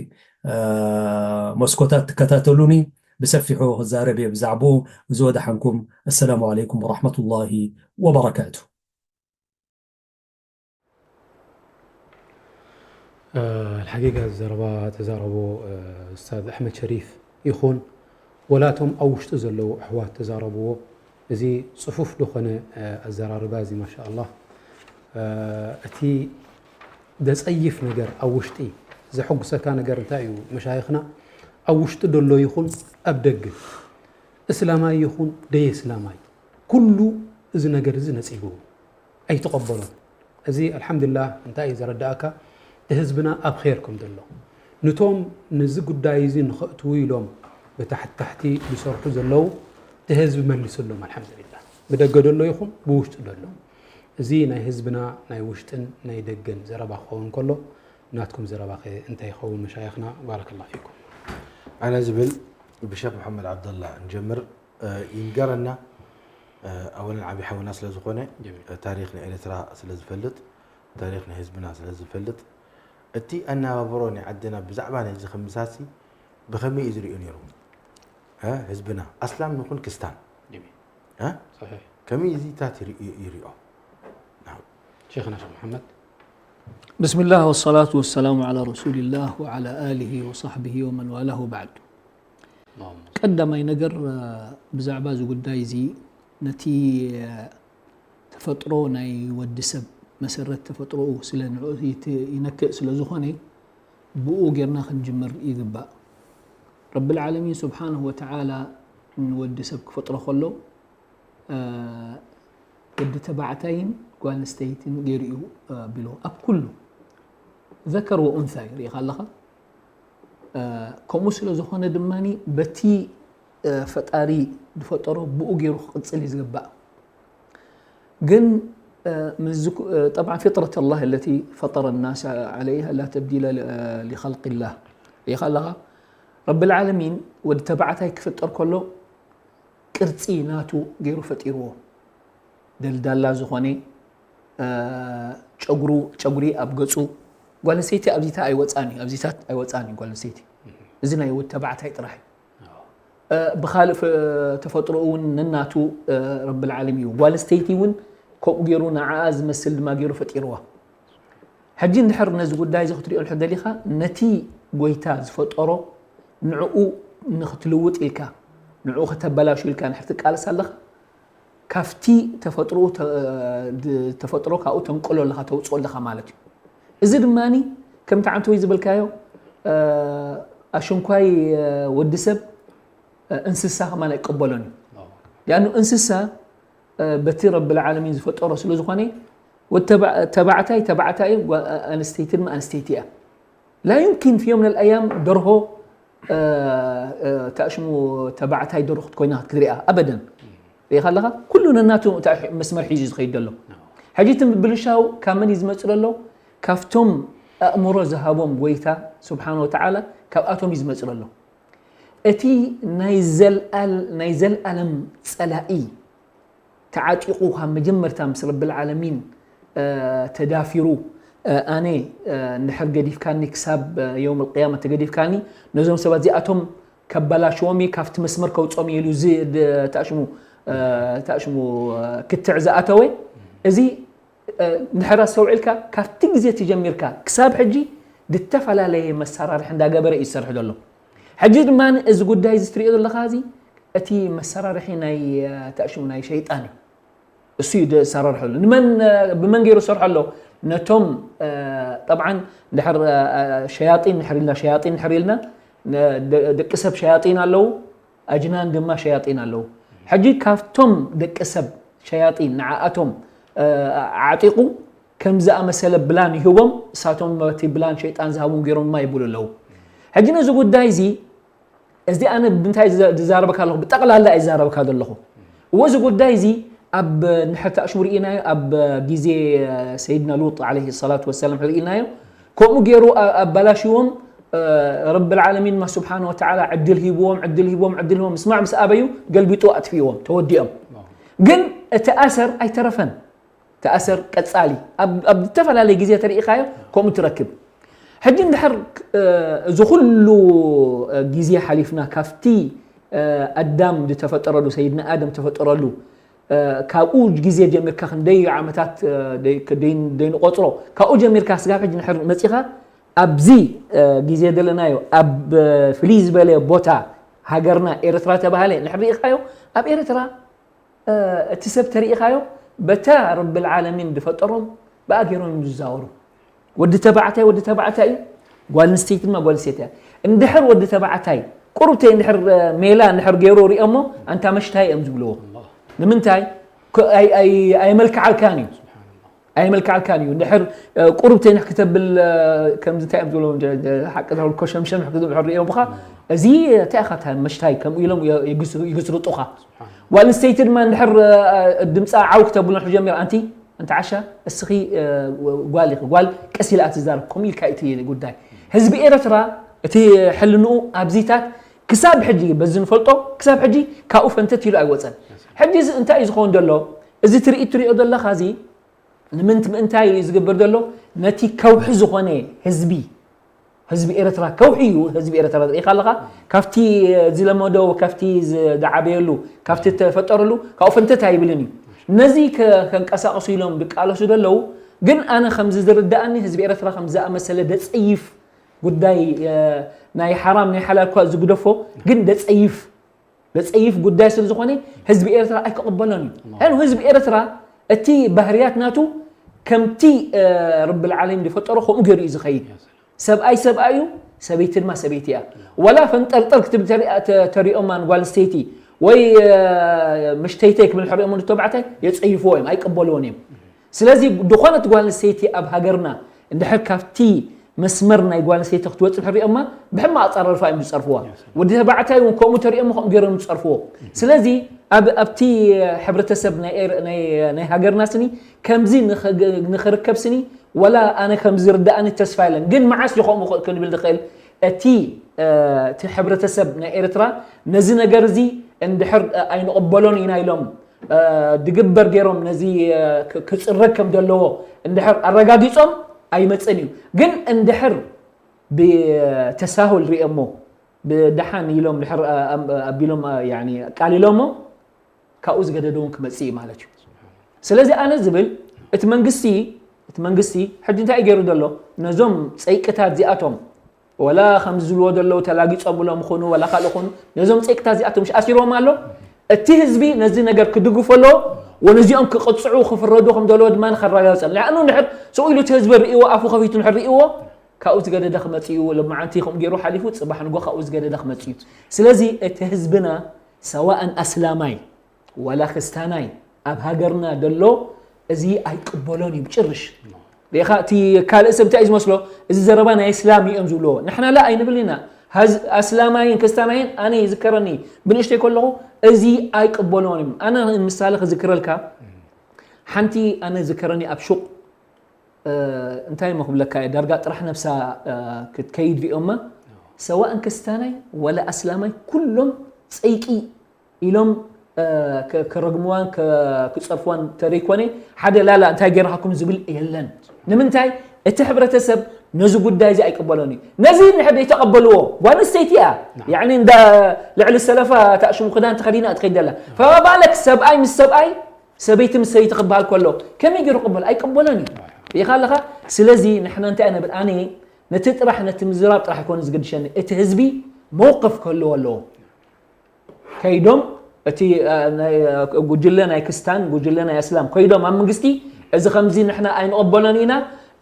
መስኮታት ትከታተሉኒ ብሰፊሑ ክዛረብ እየ ብዛዕባኡ። እዚ ወደሓንኩም። ኣሰላሙ ዓለይኩም ወራሕመቱላሂ ወበረካቱ። الحقيقة ዘረባ ተዛረቦ ኡስታዝ ኣሕመድ ሸሪፍ ይኹን ወላ እቶም ኣብ ውሽጢ ዘለዉ ኣሕዋት ተዛረብዎ እዚ ፅፉፍ ዝኾነ ኣዘራርባ እዚ ማሻ ኣላህ እቲ ደፀይፍ ነገር ኣብ ውሽጢ ዘሐጉሰካ ነገር እንታይ እዩ መሻይኽና ኣብ ውሽጢ ደሎ ይኹን ኣብ ደገ እስላማይ ይኹን ደየ እስላማይ ኩሉ እዚ ነገር እዚ ነፂግዎ ኣይተቐበሎን። እዚ ኣልሓምዱሊላህ እንታይ እዩ ዘረዳእካ እቲ ህዝብና ኣብ ኸይር ከም ዘሎ ንቶም ነዚ ጉዳይ እዚ ንኸእትዉ ኢሎም ብታሕቲ ታሕቲ ዝሰርሑ ዘለዉ እቲ ህዝቢ መሊሱሎም ኣልሓምዱሊላህ። ብደገ ደሎ ይኹን ብውሽጢ ደሎ እዚ ናይ ህዝብና ናይ ውሽጥን ናይ ደገን ዘረባ ክኸውን ከሎ ናትኩም ዘረባ ከ እንታይ ይኸውን መሻይኽና? ባረከላሁ ፊኩም። ኣነ ዝብል ብሸኽ መሓመድ ዓብደላ ንጀምር ይንገረና ኣወለን ዓብዪ ሓውና ስለ ዝኾነ ታሪኽ ናይ ኤርትራ ስለ ዝፈልጥ ታሪኽ ናይ ህዝብና ስለ ዝፈልጥ፣ እቲ ኣነባብሮ ናይ ዓድና ብዛዕባ ናይዚ ክምሳሲ ብኸመይ እዩ ዝሪኦ ነይሩ? እ፣ ህዝብና ኣስላም ንኹን ክስታን፣ እ፣ صحيح. ከመይ እዚታት ይሪ-፣ ይሪኦ? ናም። شيخنا شيخ محمد. بسم الله والصلاة والسلام على رسول الله وعلى آله وصحبه ومن والاه وبعد. اللهم ቀዳማይ ነገር፣ እ፣ ብዛዕባ እዚ ጉዳይ እዚ ነቲ፣ እ፣ ተፈጥሮ ናይ ወዲ ሰብ፣ መሰረት ተፈጥሮኡ ስለ ንዕኡ ይት-፣ ይነክእ ስለ ዝኾነ ብኡ ጌርና ክንጅምር ይግባእ። ረብል ዓለሚን ስብሓንሁ ወተዓላ ንወዲ ሰብ ክፈጥሮ ከሎ፣ እ፣ ወዲ ተባዕታይን ጓል ኣንስተይትን ገይሩ እዩ፣ እ፣ ኣቢልዎ። ኣብ ኩሉ ዘከር ወኡንሳ እዩ፣ ርኢኻ ኣለኻ። እ፣ ከምኡ ስለ ዝኾነ ድማ በቲ፣ እ፣ ፈጣሪ ዝፈጠሮ ብኡ ገይሩ ክቕፅል እዩ ዝግባእ። ግን፣ እ፣ ምስዚ ኩ-፣ እ፣ طبعا فطرة الله التي فطر الناس عليها لا تبديل ل-، لخلق الله. ርኢኻ ኣለኻ፣ ረብል ዓለሚን ወዲ ተባዕታይ ክፍጠር ከሎ ቅርጺ ናቱ ገይሩ ፈጢርዎ። ደልዳላ ዝኾነ፣ እ፣ ጨጉሩ፣ ጨጉሪ ኣብ ገጹ። ጓል ኣንስተይቲ ኣብዚታት ኣይወጻን እዩ፣ ኣብዚታት ኣይወጻን እዩ ጓል ኣንስተይቲ። እዚ ናይ ወዲ ተባዕታይ ጥራሕ እዩ። እ፣ ብኻልእ ፈ-፣ ተፈጥሮ እውን ነናቱ፣ እ፣ ረብል ዓለሚን እዩ። ጓል ኣንስተይቲ እውን ከምኡ ገይሩ ንዓኣ ዝመስል ድማ ገይሩ ፈጢርዋ። ሕጂ እንድሕር ነዚ ጉዳይ እዚ ክትሪኦ እንድሕር ደሊኻ፣ ነቲ ጎይታ ዝፈጠሮ ንዕኡ ንክትልውጥ ኢልካ፣ ንዕኡ ከተበላሹ ኢልካ እንድሕር ትቃለስ ኣለኻ፣ ካብቲ ተፈጥሮኡ ተ-፣ ድ-፣ ተፈጥሮ ካብኡ ተንቅሎ ኣለኻ፣ ተውፅኦ ኣለኻ ማለት እዩ። እዚ ድማ ከምቲ ዓንተወይ ዝበልካዮ፣ እ፣ ኣሽንኳይ፣ እ፣ ወዲ ሰብ፣ እ፣ እንስሳ ከማን ኣይቀበሎን እዩ። ሊኣኑ እንስሳ፣ እ፣ በቲ ረብል ዓለሚን ዝፈጠሮ ስለ ዝኾነ፣ ወተባ-፣ ተባዕታይ ተባዕታይ እዩ፣ ጓ-፣ ኣንስተይቲ ድማ ኣንስተይቲ እያ። ላ ዩምኪን ፊ ዮም ምን ኣልኣያም ደርሆ፣ እ፣ እ፣ ተኣሽሙ ተባዕታይ ደርሆ ክትኮይና ክትሪኣ ኣበደን። ርኢኻ ኣለኻ፣ ኩሉ ነናቱ ተኣሽ-፣ መስመር ሒዙ ዝኸይድ ዘሎ። ሕጂ እቲ ምብልሻው ካብ መን እዩ ዝመጽእ ዘሎ? ካብቶም ኣእምሮ ዝሃቦም ጎይታ ስብሓን ወተዓላ፣ ካብኣቶም እዩ ዝመጽእ ዘሎ። እቲ ናይ ዘልኣል-፣ ናይ ዘልኣለም ጸላኢ ተዓጢቑ ካብ መጀመርታ ምስ ረብል ዓለሚን፣ እ፣ ተዳፊሩ፣ እ፣ ኣነ፣ እ፣ እንድሕር ገዲፍካኒ ክሳብ፣ እ፣ የውም ኣልቅያማ ተገዲፍካኒ፣ ነዞም ሰባት እዚኣቶም ከበላሽዎም እየ፣ ካብቲ መስመር ከውፅኦም እየ ኢሉ ዝ-፣ ድ-፣ ተኣሽሙ፣ እ፣ ተኣሽሙ፣ እ፣ ክትዕ ዝኣተወ፣ እዚ፣ እ፣ እንድሕር ኣስተውዒልካ፣ ካብቲ ግዜ እቲ ጀሚርካ ክሳብ ሕጂ ዝተፈላለየ መሰራርሒ እንዳገበረ እዩ ዝሰርሕ ዘሎ። ሕጂ ድማ እዚ ጉዳይ እዚ ትሪኦ ዘለኻ እዚ፣ እቲ መሰራርሒ ናይ፣ እ፣ ተኣሽሙ ናይ ሸይጣን እዩ። እሱ እዩ ዘሰራርሐሉ። ንመን፣ እ፣ ብመን ገይሩ ዝሰርሖ ኣሎ? ነቶም፣ እ፣ ጠብዓን እንድሕር፣ እ፣ እ፣ ሸያጢን እንድሕር ኢልና፣ ሸያጢን እንድሕር ኢልና፣ ነ-፣ ደ-፣ ደቂ ሰብ ሸያጢን ኣለዉ፣ ኣጅናን ድማ ሸያጢን ኣለዉ። ሕጂ ካብቶም ደቂ ሰብ ሸያጢን ንዓኣቶም፣ እ፣ ዓጢቑ ከም ዝኣመሰለ ብላን ይህቦም፣ እሳቶም እቲ ብላን ሸይጣን ዝሃቦም ገይሮም ድማ ይብሉ ኣለዉ። ሕጂ ነዚ ጉዳይ እዚ፣ እዚ ኣነ ብምንታይ ዝዛ-፣ ዝዛረበካ ኣለኹ? ብጠቕላላ እየ ዝዛረበካ ዘለኹ። እዎ፣ እዚ ጉዳይ እዚ ኣብ ንሕር ተኣሽሙ ርኢናዮ፣ ኣብ ግዜ ሰይድና ሉጥ ዓለይሂ ሰላቱ ወሰላም ርኢናዮ። ከምኡ ገይሩ ኣ-፣ ኣባላሽዎም፣ እ፣ ረብል ዓለሚን ድማ ስብሓነ ወተዓላ ዕድል ሂብዎም፣ ዕድል ሂብዎም፣ ዕድል ሂብዎም። ምስማዕ ምስ ኣበዩ ገልቢጡ ኣጥፊእዎም፣ ተወዲኦም። ግን እቲ ኣሰር ኣይተረፈን። እቲ ኣሰር ቀጻሊ ኣብ፣ ኣብ ዝተፈላለየ ግዜ ተሪኢኻዮ ከምኡ ትረክብ። ሕጂ እንድሕር፣ እ፣ እዚ ኩሉ፣ እ፣ ግዜ ሓሊፍና ካብቲ፣ እ፣ ኣዳም ዝተፈጠረሉ፣ ሰይድና ኣደም ተፈጠረሉ፣ እ፣ ካብኡ ግዜ ጀሚርካ ክንደይ ዓመታት፣ እ፣ ደይ-፣ ደይ-፣ ደይንቆጽሮ፣ ካብኡ ጀሚርካ ስጋብ ሕጂ እንድሕር መጺኻ ኣብዚ፣ እ፣ ግዜ ዘለናዮ ኣብ፣ እ፣ ፍልይ ዝበለ ቦታ ሃገርና ኤርትራ ተባሃለ እንድሕር ርኢኻዮ፣ ኣብ ኤርትራ እ፣ እቲ ሰብ ተሪኢኻዮ በታ ረብል ዓለሚን ዝፈጠሮም ብኣ ገይሮም እዮም ዝዛወሩ። ወዲ ተባዕታይ ወዲ ተባዕታይ እዩ፣ ጓል ኣንስተይቲ ድማ ጓል ኣንስተይቲ እያ። እንድሕር ወዲ ተባዕታይ ቁሩብተይ እንድሕር፣ እ፣ ሜላ እንድሕር ገይሩ ሪኦሞ፣ ኣንታ መሽታይ እዮም ዝብልዎ። ንምንታይ? ኮ-፣ ኣይ-፣ ኣይ-፣ ኣየመልክዓልካን እዩ። ኣየመልክዓልካን እዩ። እንድሕር፣ እ፣ ቁሩብተይ እንድሕር ክተብል፣ እ፣ ከምዚ እንታይ እዮም ዝብልዎ፣ ደ-፣ ደ-፣ ሓቂ ተብልኮ ሸምሸም ክትብል እንድሕር ሪኦምኻ፣ እዚ እንታይ ኢኻ እታ መሽታይ ከምኡ ኢሎም የ-፣ ይግስ-፣ ይግስርጡኻ። ጓል ኣንስተይቲ ድማ እንድሕር፣ እ፣ ድምፃ ዓው ክተብሎ እንድሕር ጀሚራ፣ ኣንቲ፣ ኣንቲ ዓሻ፣ እስኺ፣ እ፣ ጓል ኢኺ፣ ጓል ቀስ ኢላ እያ ትዛረብ፣ ከምኡ ኢልካ እዩ እቲ ጉዳይ። ህዝቢ ኤርትራ እቲ ሕልንኡ ኣብዚታት ክሳብ ሕጂ በዚ ንፈልጦ፣ ክሳብ ሕጂ ካብኡ ፈንተት ኢሉ ኣይወፀን። ሕጂ እዚ እንታይ እዩ ዝኸውን ዘሎ? እዚ ትርኢት ትሪኦ ዘለኻ እዚ ንምንት ምእንታይ እዩ ዝግበር ዘሎ? ነቲ ከውሒ ዝኾነ ህዝቢ ህዝቢ ኤርትራ ከውሒ እዩ። ህዝቢ ኤርትራ ርኢኻ ኣለኻ፣ ካብቲ ዝለመዶ ካብቲ ዝዓበየሉ ካብቲ ተፈጠረሉ ካብኡ ፈንተት ኣይብልን እዩ። ነዚ ከንቀሳቀሱ ኢሎም ዝቃለሱ ዘለዉ ግን ኣነ ከምዚ ዝርዳእኒ ህዝቢ ኤርትራ ከም ዝኣመሰለ ደጸይፍ ጉዳይ ናይ ሓራም ናይ ሓላል እኳ ዝግደፎ ግን ደጸይፍ ደጸይፍ ጉዳይ ስለ ዝኾነ ህዝቢ ኤርትራ ኣይክቕበሎን እዩ። ሕኑ ህዝቢ ኤርትራ እቲ ባህርያት ናቱ ከምቲ ረብል ዓለሚን ዝፈጠሮ ከምኡ ገይሩ እዩ ዝኸይድ። ሰብኣይ ሰብኣይ እዩ፣ ሰበይቲ ድማ ሰበይቲ እያ። ወላ ፈንጠርጠር ክትብል ተሪኦማ ንጓል ኣንስተይቲ ወይ ምሽተይተይ ክብል ሕሪኦሞ ንተባዕታይ የጸይፍዎ እዮም፣ ኣይቀበልዎን እዮም። ስለዚ ዝኾነት ጓል ኣንስተይቲ ኣብ ሃገርና እንድሕር ካብቲ መስመር ናይ ጓል ኣንስተይቲ ክትወጽእ ሕሪኦማ ብሕማቕ ኣጻራርፋ እዮም ዝጸርፍዋ። ወዲ ተባዕታይ እውን ከምኡ ተሪኦሞ ከምኡ ገይሮም ዝጸርፍዎ። ስለዚ ኣብ ኣብቲ ሕብረተሰብ ናይ ኤር- ናይ ናይ ሃገርና ስኒ ከምዚ ንኸ- ንኽርከብ ስኒ ወላ ኣነ ከም ዝርዳእኒ ተስፋ የለን። ግን መዓስ እዩ ከምኡ ኽ- ክንብል ንኽእል? እቲ እቲ ሕብረተሰብ ናይ ኤርትራ ነዚ ነገር እዚ እንድሕር ኣይንቕበሎን ኢና ኢሎም ድግበር ገይሮም ነዚ ክፅረግ ከም ዘለዎ እንድሕር ኣረጋጊፆም ኣይመፅን እዩ። ግን እንድሕር ብተሳሁል ሪኦሞ ብደሓን ኢሎም ድሕር ኣቢሎም ቃል ኢሎሞ ካብኡ ዝገደደ እውን ክመፅእ እዩ ማለት እዩ። ስለዚ ኣነ ዝብል እቲ መንግስቲ እቲ መንግስቲ ሕጂ እንታይ እዩ ገይሩ ዘሎ ነዞም ፀይቅታት እዚኣቶም ወላ ከም ዝብልዎ ዘለዉ ተላጊጾም ብሎም ይኹኑ ወላ ካልእ ይኹኑ ነዞም ጸይቅታት እዚኣቶም ምሽ ኣሲርዎም ኣሎ። እቲ ህዝቢ ነዚ ነገር ክድግፎ ኣለዎ ወነዚኦም ክቕጽዑ ክፍረዱ ከም ዘለዎ ድማ ንኸረጋግጸ ኣለዎ። ንሕር ስቕ ኢሉ እቲ ህዝቢ ርእይዎ ኣፉ ከፊቱ ንሕር ርእይዎ ካብኡ ዝገደደ ክመጽእ እዩ። ሎማዓንቲ ከምኡ ገይሩ ሓሊፉ ጽባሕ ንጎ ካብኡ ዝገደደ ክመጽእ እዩ። ስለዚ እቲ ህዝብና ሰዋእን ኣስላማይ ዋላ ክስታናይ ኣብ ሃገርና ደሎ እዚ ኣይቅበሎን እዩ ብጭርሽ። ሪኢኻ እቲ ካልእ ሰብ እንታይ እዩ ዝመስሎ እዚ ዘረባ ናይ እስላም እዮም ዝብልዎ ንሕና ላ ኣይንብል ኢና። ኣስላማይን ክስታናይን ኣነ ይዝከረኒ ብንእሽተይ ከለኹ እዚ ኣይቅበሎን እዮም። ኣነ ምሳሌ ክዝክረልካ ሓንቲ ኣነ ዝከረኒ ኣብ ሹቕ እንታይ እሞ ክብለካ እየ ዳርጋ ጥራሕ ነብሳ ክትከይድ ሪኦማ ሰዋእን ክስታናይ ወላ ኣስላማይ ኩሎም ፀይቂ ኢሎም ከረግምዋን ክፀርፍዋን ተደይኮነ ሓደ ላላ እንታይ ገይርካኩም ዝብል የለን። ንምንታይ እቲ ሕብረተሰብ ነዚ ጉዳይ እዚ ኣይቅበሎን እዩ። ነዚ እንድሕር ዘይተቐበልዎ ጓል ኣንስተይቲ እያ ያዕኒ እንዳ ልዕሊ ሰለፋ ተኣሽሙ ክዳን ተኸዲና እትኸይድ ዘላ ፈባባለክ ሰብኣይ ምስ ሰብኣይ ሰበይቲ ምስ ሰበይቲ ክበሃል ከሎ ከመይ ገይሩ ቅበል ኣይቅበሎን እዩ። ርኢኻ ኣለኻ። ስለዚ ንሕና እንታይ ነብል ኣነ ነቲ ጥራሕ ነቲ ምዝራብ ጥራሕ ኣይኮነ ዝግድሸኒ እቲ ህዝቢ መውቅፍ ክህልዎ ኣለዎ። ከይዶም እቲ ጉጅለ ናይ ክስታን ጉጅለ ናይ ኣስላም ከይዶም ኣብ መንግስቲ እዚ ከምዚ ንሕና ኣይንቕበሎን ኢና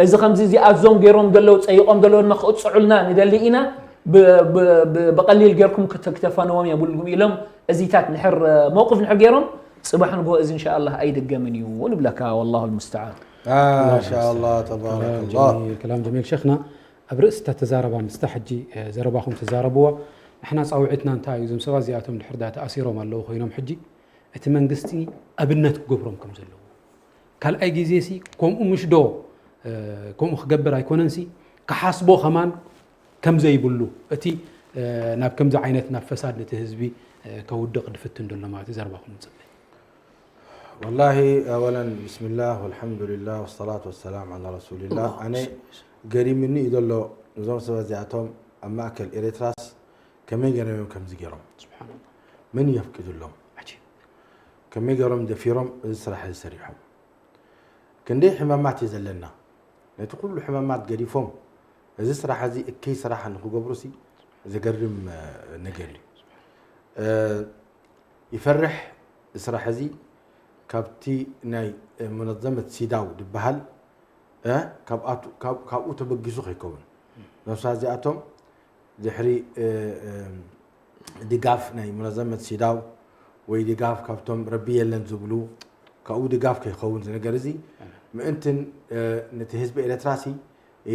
እዚ ከምዚ እዚኣዞም ገይሮም ዘለዉ ፀይቖም ዘለዉ ድማ ክቕፅዑልና ንደሊ ኢና ብቐሊል ጌርኩም ክተፋንዎም የብልኩም ኢሎም እዚታት ንሕር መውቅፍ ንሕር ገይሮም ፅባሕ ንጎ እዚ እንሻ ኣላህ ኣይድገምን እዩ ንብለካ ወላሁ ልሙስተዓን። ማሻ ኣላህ ተባረከላህ። ከላም ጀሚል ሸክና ኣብ ርእሲ እታ ተዛረባ ምስታ ሕጂ ዘረባኹም ትዛረብዋ ንሕና ፃውዒትና እንታይ እዩ እዞም ሰባት እዚኣቶም ድሕር ዳ ተኣሲሮም ኣለዉ ኮይኖም ሕጂ እቲ መንግስቲ ኣብነት ክገብሮም ከም ዘለዎ ካልኣይ ግዜ ሲ ከምኡ ምሽ ዶ ከምኡ ክገብር ኣይኮነን ሲ ክሓስቦ ከማን ከም ዘይብሉ እቲ ናብ ከምዚ ዓይነት ናብ ፈሳድ ነቲ ህዝቢ ከውድቕ ድፍትን ዘሎ ማለት እዩ ዘረባኹም ንፅበ ወላሂ ኣወለን ብስምላህ ወልሓምዱሊላህ ወሰላቱ ወሰላም ዓላ ረሱሊላህ ኣነ ገሪምኒ እዩ ዘሎ እዞም ሰባት እዚኣቶም ኣብ ማእከል ኤርትራስ ከመይ ገይሮም እዮም ከምዚ ገይሮም መን እዩ ኣፍቂዱሎም ከመይ ገይሮም ደፊሮም እዚ ስራሕ እዚ ሰሪሖም ክንደይ ሕማማት እዩ ዘለና ነቲ ኩሉ ሕማማት ገዲፎም እዚ ስራሕ እዚ እከይ ስራሕ ንክገብሩሲ ዘገርም ነገር እዩ ይፈርሕ ስራሕ እዚ ካብቲ ናይ መነዘመት ሲዳው ዝበሃል ካብኡ ተበጊሱ ከይከውን ነብሳ እዚኣቶም ድሕሪ ድጋፍ ናይ መነዘመት ሲዳው ወይ ድጋፍ ካብቶም ረቢ የለን ዝብሉ ካብኡ ድጋፍ ከይኸውን ነገር እዚ ምእንትን ነቲ ህዝቢ ኤረትራ ሲ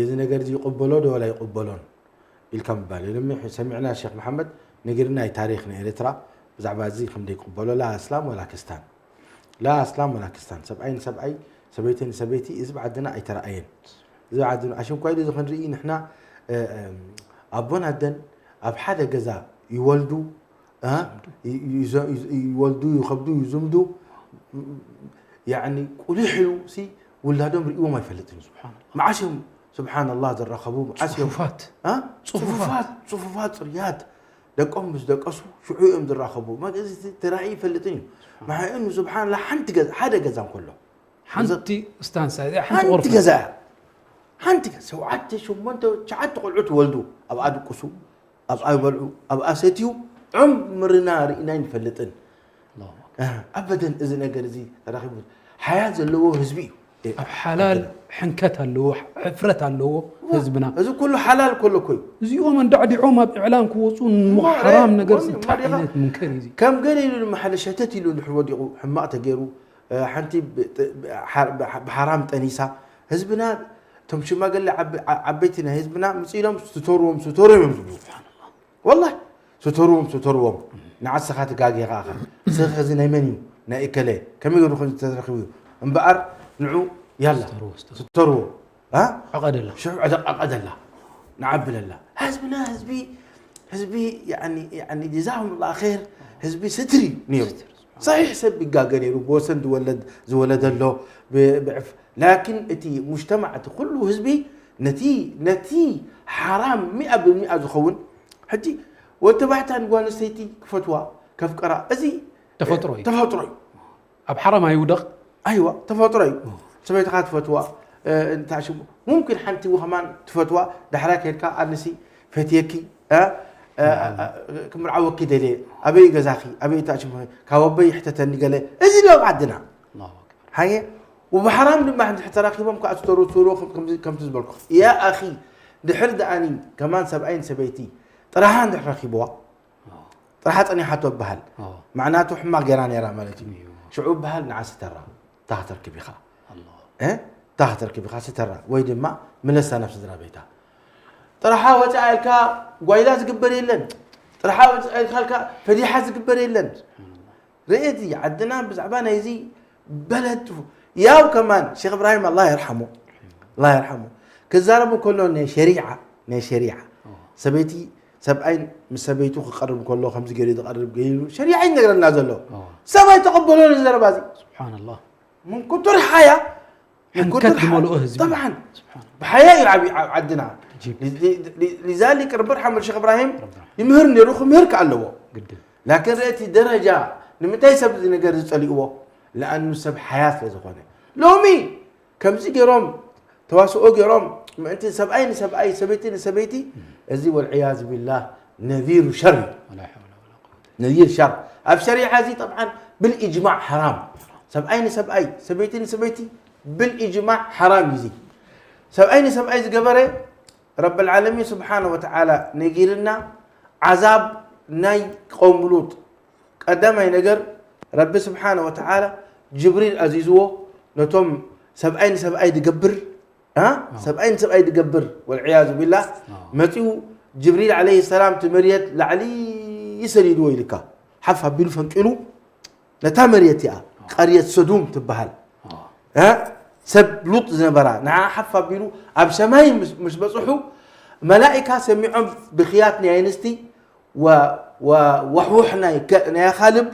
እዚ ነገር እዚ ይቕበሎ ዶ ወላ ይቕበሎን ኢልካ ምባል እዩ። ሎሚ ሰሚዕና ሸክ መሓመድ ነጊርና እዩ ታሪክ ናይ ኤረትራ ብዛዕባ እዚ ከም ዘይቅበሎ ላ እስላም ወላ ክስታን ላ እስላም ወላ ክስታን ሰብኣይ ንሰብኣይ ሰበይቲ ንሰበይቲ እዚ ብዓድና ኣይተረኣየን። እዚ ብዓድና ኣሽንኳይ እዚ ክንርኢ ንሕና ኣቦን ኣደን ኣብ ሓደ ገዛ ይወልዱ ይወልዱ ይኸብዱ ይዝምዱ ያኒ ቁሊሕ እዩ ሲ ውላዶም ርእዎም ኣይፈልጥን እዩ። ስብሓንላህ። መዓስ እዮም ስብሓንላህ ዝራኸቡ? መዓስ እዮም ጽፉፋት። አ? ጽፉፋት። ጽፉፋት፣ ጽፉፋት ጽርያት። ደቆም ምስ ደቀሱ ሽዑ እዮም ዝራኸቡ። መገዚ ተራእዩ ይፈልጥን እዩ። መሓየኑ ስብሓንላህ ሓንቲ ገዛ፣ ሓደ ገዛ እንከሎ። ሓንቲ ስታንሳ እዚኣ፣ ሓንቲ ሓንቲ ቁርፈ። ገዛ እያ። ሓንቲ ገዛ፣ ሸውዓተ፣ ሸሞንተ፣ ትሽዓተ ቆልዑ ትወልዱ። ኣብኣ ድቅሱ፣ ኣብኣ ይበልዑ፣ ኣብኣ ሰትዩ፣ ዕምርና ርኢና ኣይንፈልጥን። ኣላሁ ኣክበር። እ፣ ኣበደን እዚ ነገር እዚ ተራኺቡ። ሓያ ዘለዎ ህዝቢ እዩ። ኣብ ሓላል ኣበደን። ሕንከት ኣለዎ፣ ሕፍረት ኣለዎ ህዝብና። እዚ ኩሉ ሓላል ከሎ እኮ እዩ። እዚኦም እንዳዕዲዖም ኣብ ኢዕላም ክወፁ እሞ፣ ሓራም እ፣ ነገር እሞ፣ እንታይ እሞ፣ ዓይነት ሙንከር እዩ እዚ? ከም ገለ ኢሉ ድማ ሓደ ሸተት ኢሉ እንድሕር ወዲቑ፣ ሕማቕ ተገይሩ፣ እ፣ ሓንቲ ብ-፣ ጥ-፣ ብ-፣ ሓ-፣ ብ-፣ ብሓራም ጠኒሳ፣ ህዝብና፣ እቶም ሽማግለ ዓብ-፣ ዓ-፣ ዓበይቲ ናይ ህዝብና ምጽእ ኢሎም ስተርዎም፣ ስተርዎም እዮም ዝብሉ። ወላሂ፣ ስተርዎም፣ ስተርዎም። ንዓስኻ ትጋጌኻ ኢኻ። ስኻ እዚ ናይ መን እዩ? ናይ እከለ። ከመይ ገይሩ ኾን ተረኺቡ እዩ? እምበኣር ንዑ፣ ያላ፣ ስተርዎ፣ ስተርዎ። ስተርዎ። አ? ዕቐደላ። ሽዑ ዕደ-፣ ዕቐደላ። ንዓብለላ። ህዝብና፣ ህዝቢ፣ ህዝቢ፣ ያኒ፣ ያኒ፣ ጀዛሁሙላህ ኸይር፣ ህዝቢ ስትሪ ነይሩ። ስትሪ። ሰሒሕ ሰብ ይጋገ ነይሩ፣ ብወሰን ዝወለድ-፣ ዝወለደ ኣሎ፣ ብ-፣ ብዕፍ-፣ ላኪን እቲ ሙጅተማዕ፣ እቲ ኩሉ ህዝቢ ነቲ፣ ነቲ ሓራም ሚኣ ብሚኣ ዝኸውን፣ ሕጂ ወዲ ተባዕታይ ንጓል ኣንስተይቲ ክፈትዋ፣ ከፍቅራ፣ እዚ ተፈጥሮ እዩ። ተፈጥሮ እዩ። ኣብ ሓራም ኣይውደቕ። ኣይዋ፣ ተፈጥሮ እዩ። ሰበይትኻ ትፈትዋ፣ እ፣ እንታይ ሽሙ፣ ሙምኪን ሓንቲ ከማን ትፈትዋ፣ ዳሕራይ ከይድካ፣ ኣነሲ ፈትየኪ፣ እ፣ እ፣ እ፣ ክምርዓወኪ ደልየ፣ ኣበይ ገዛኺ፣ ኣበይ እንታይ ሽሙ፣ ካብ ኣቦይ ይሕተተኒ ገለ፣ እዚ ዶ ኣብ ዓድና? ኣላሁ ኣክበር። ሃየ፣ ወብሓራም ድማ እንድሕር ተራኺቦም ከዓ ዝተሩ-፣ ትሩ-፣ ከም-፣ ከምዚ-፣ ከምቲ ዝበልኩ። ያ ኣኺ፣ ድሕር ደኣኒ ከማን ሰብኣይን ሰበይቲ ጥራሓ እንድሕር ረኺብዋ፣ ኣዎ። ጥራሓ ጸኒሓቶ ይበሃል። ኣዎ። መዕናቱ ሕማቕ ገይራ ነይራ ማለት እዩ። እዩ። ሽዑ ይበሃል ንዓ ስተራ፣ እታ ከተርክብ ኢኻ። ኣላሁ። እ? እታ ከተርክብ ኢኻ ስተራ፣ ወይ ድማ ምለሳ ናብ ስድራ ቤታ። ጥራሓ ወጻ ኢልካ ጓይላ ዝግበር የለን። ጥራሓ ወጻ ኢልካ ፈዲሓ ዝግበር የለን። ርኤቲ ዓድና ብዛዕባ ናይዚ በለቱ ያው ከማን ሼኽ እብራሂም ኣላህ የርሓሙ፣ ኣላህ የርሓሙ ክዛረቡ ከሎ ናይ ሸሪዓ፣ ናይ ሸሪዓ ኣዎ። ሰበይቲ ሰብኣይ ምስ ሰበይቱ ክቐርብ ከሎ ከምዚ ገይሩ ዝቐርብ ገይሩ ሸሪዓ ይነግረና ዘሎ። ኣዎ። ሰብ ኣይተቐበሎን እዚ ዘረባ እዚ። ስብሓንላህ። ምን ኩቱር ሓያ፣ ምን ሕንከት ኩቱር ሓያ። ዝመልኦ ህዝቢ። ጠብዓን። ስብሓን። ብሓያ እዩ ዓብዩ ዓ-፣ ዓድና። ዐጂብ። ሊ-፣ ሊ-፣ ሊ-፣ ሊዛሊክ ረቢ ርሓሙ ሼኽ እብራሂም ረቢ ርሓሙ። ይምህር ነይሩ፣ ክምህር ከ ኣለዎ። ግድን። ላኪን ርእቲ ደረጃ፣ ንምንታይ ሰብ እዚ ነገር ዝጸሊእዎ? ለኣኑ ሰብ ሓያ ስለ ዝኾነ። ሎሚ ከምዚ ገይሮም፣ ተዋስኦ ገይሮም፣ ምእንቲ ሰብኣይ ንሰብኣይ፣ ሰበይቲ ንሰበይቲ፣ እዚ ወልዕያዙ ቢላህ ነዚሩ ሸር እዩ። ወላ ሓውለ ወላ ቁወተ። ነዚር ሸር። ኣብ ሸሪዓ እዚ ጠብዓን ብልኢጅማዕ ሓራም። ሰብኣይ ንሰብኣይ፣ ሰበይቲ ንሰበይቲ ብልኢጅማዕ ሓራም እዩ እዚ። ሰብኣይ ንሰብኣይ ዝገበረ ረብል ዓለሚን ስብሓነ ወተዓላ ነጊርና፣ ዓዛብ ናይ ቀውሚ ሉጥ። ቀዳማይ ነገር፣ ረቢ ስብሓነ ወተዓላ ጅብሪል ኣዚዝዎ፣ ነቶም ሰብኣይ ንሰብኣይ ዝገብር፣ አ? ኣዎ። ሰብኣይ ንሰብኣይ ዝገብር፣ ወልዕያዙ ቢላህ፣ ኣዎ። መጺኡ ጅብሪል ዓለይሂ ሰላም፣ እቲ መርየት ላዕሊ ሰዲድዎ ኢልካ፣ ሓፍ ኣቢሉ ፈንቂሉ፣ ነታ መርየት እያ፣ ኣዎ። ቀርየት ሰዱም ትበሃል። ኣዎ። እ? ሰብ ሉጥ ዝነበራ፣ ንዓ ሓፍ ኣቢሉ ኣብ ሰማይ ምስ፣ ምስ በጽሑ፣ መላኢካ ሰሚዖም ብኽያት ናይ ኣንስቲ፣ ወ-፣ ወ-፣ ወሕውሕ ናይ ከ-፣ ናይ ኣኻልብ፣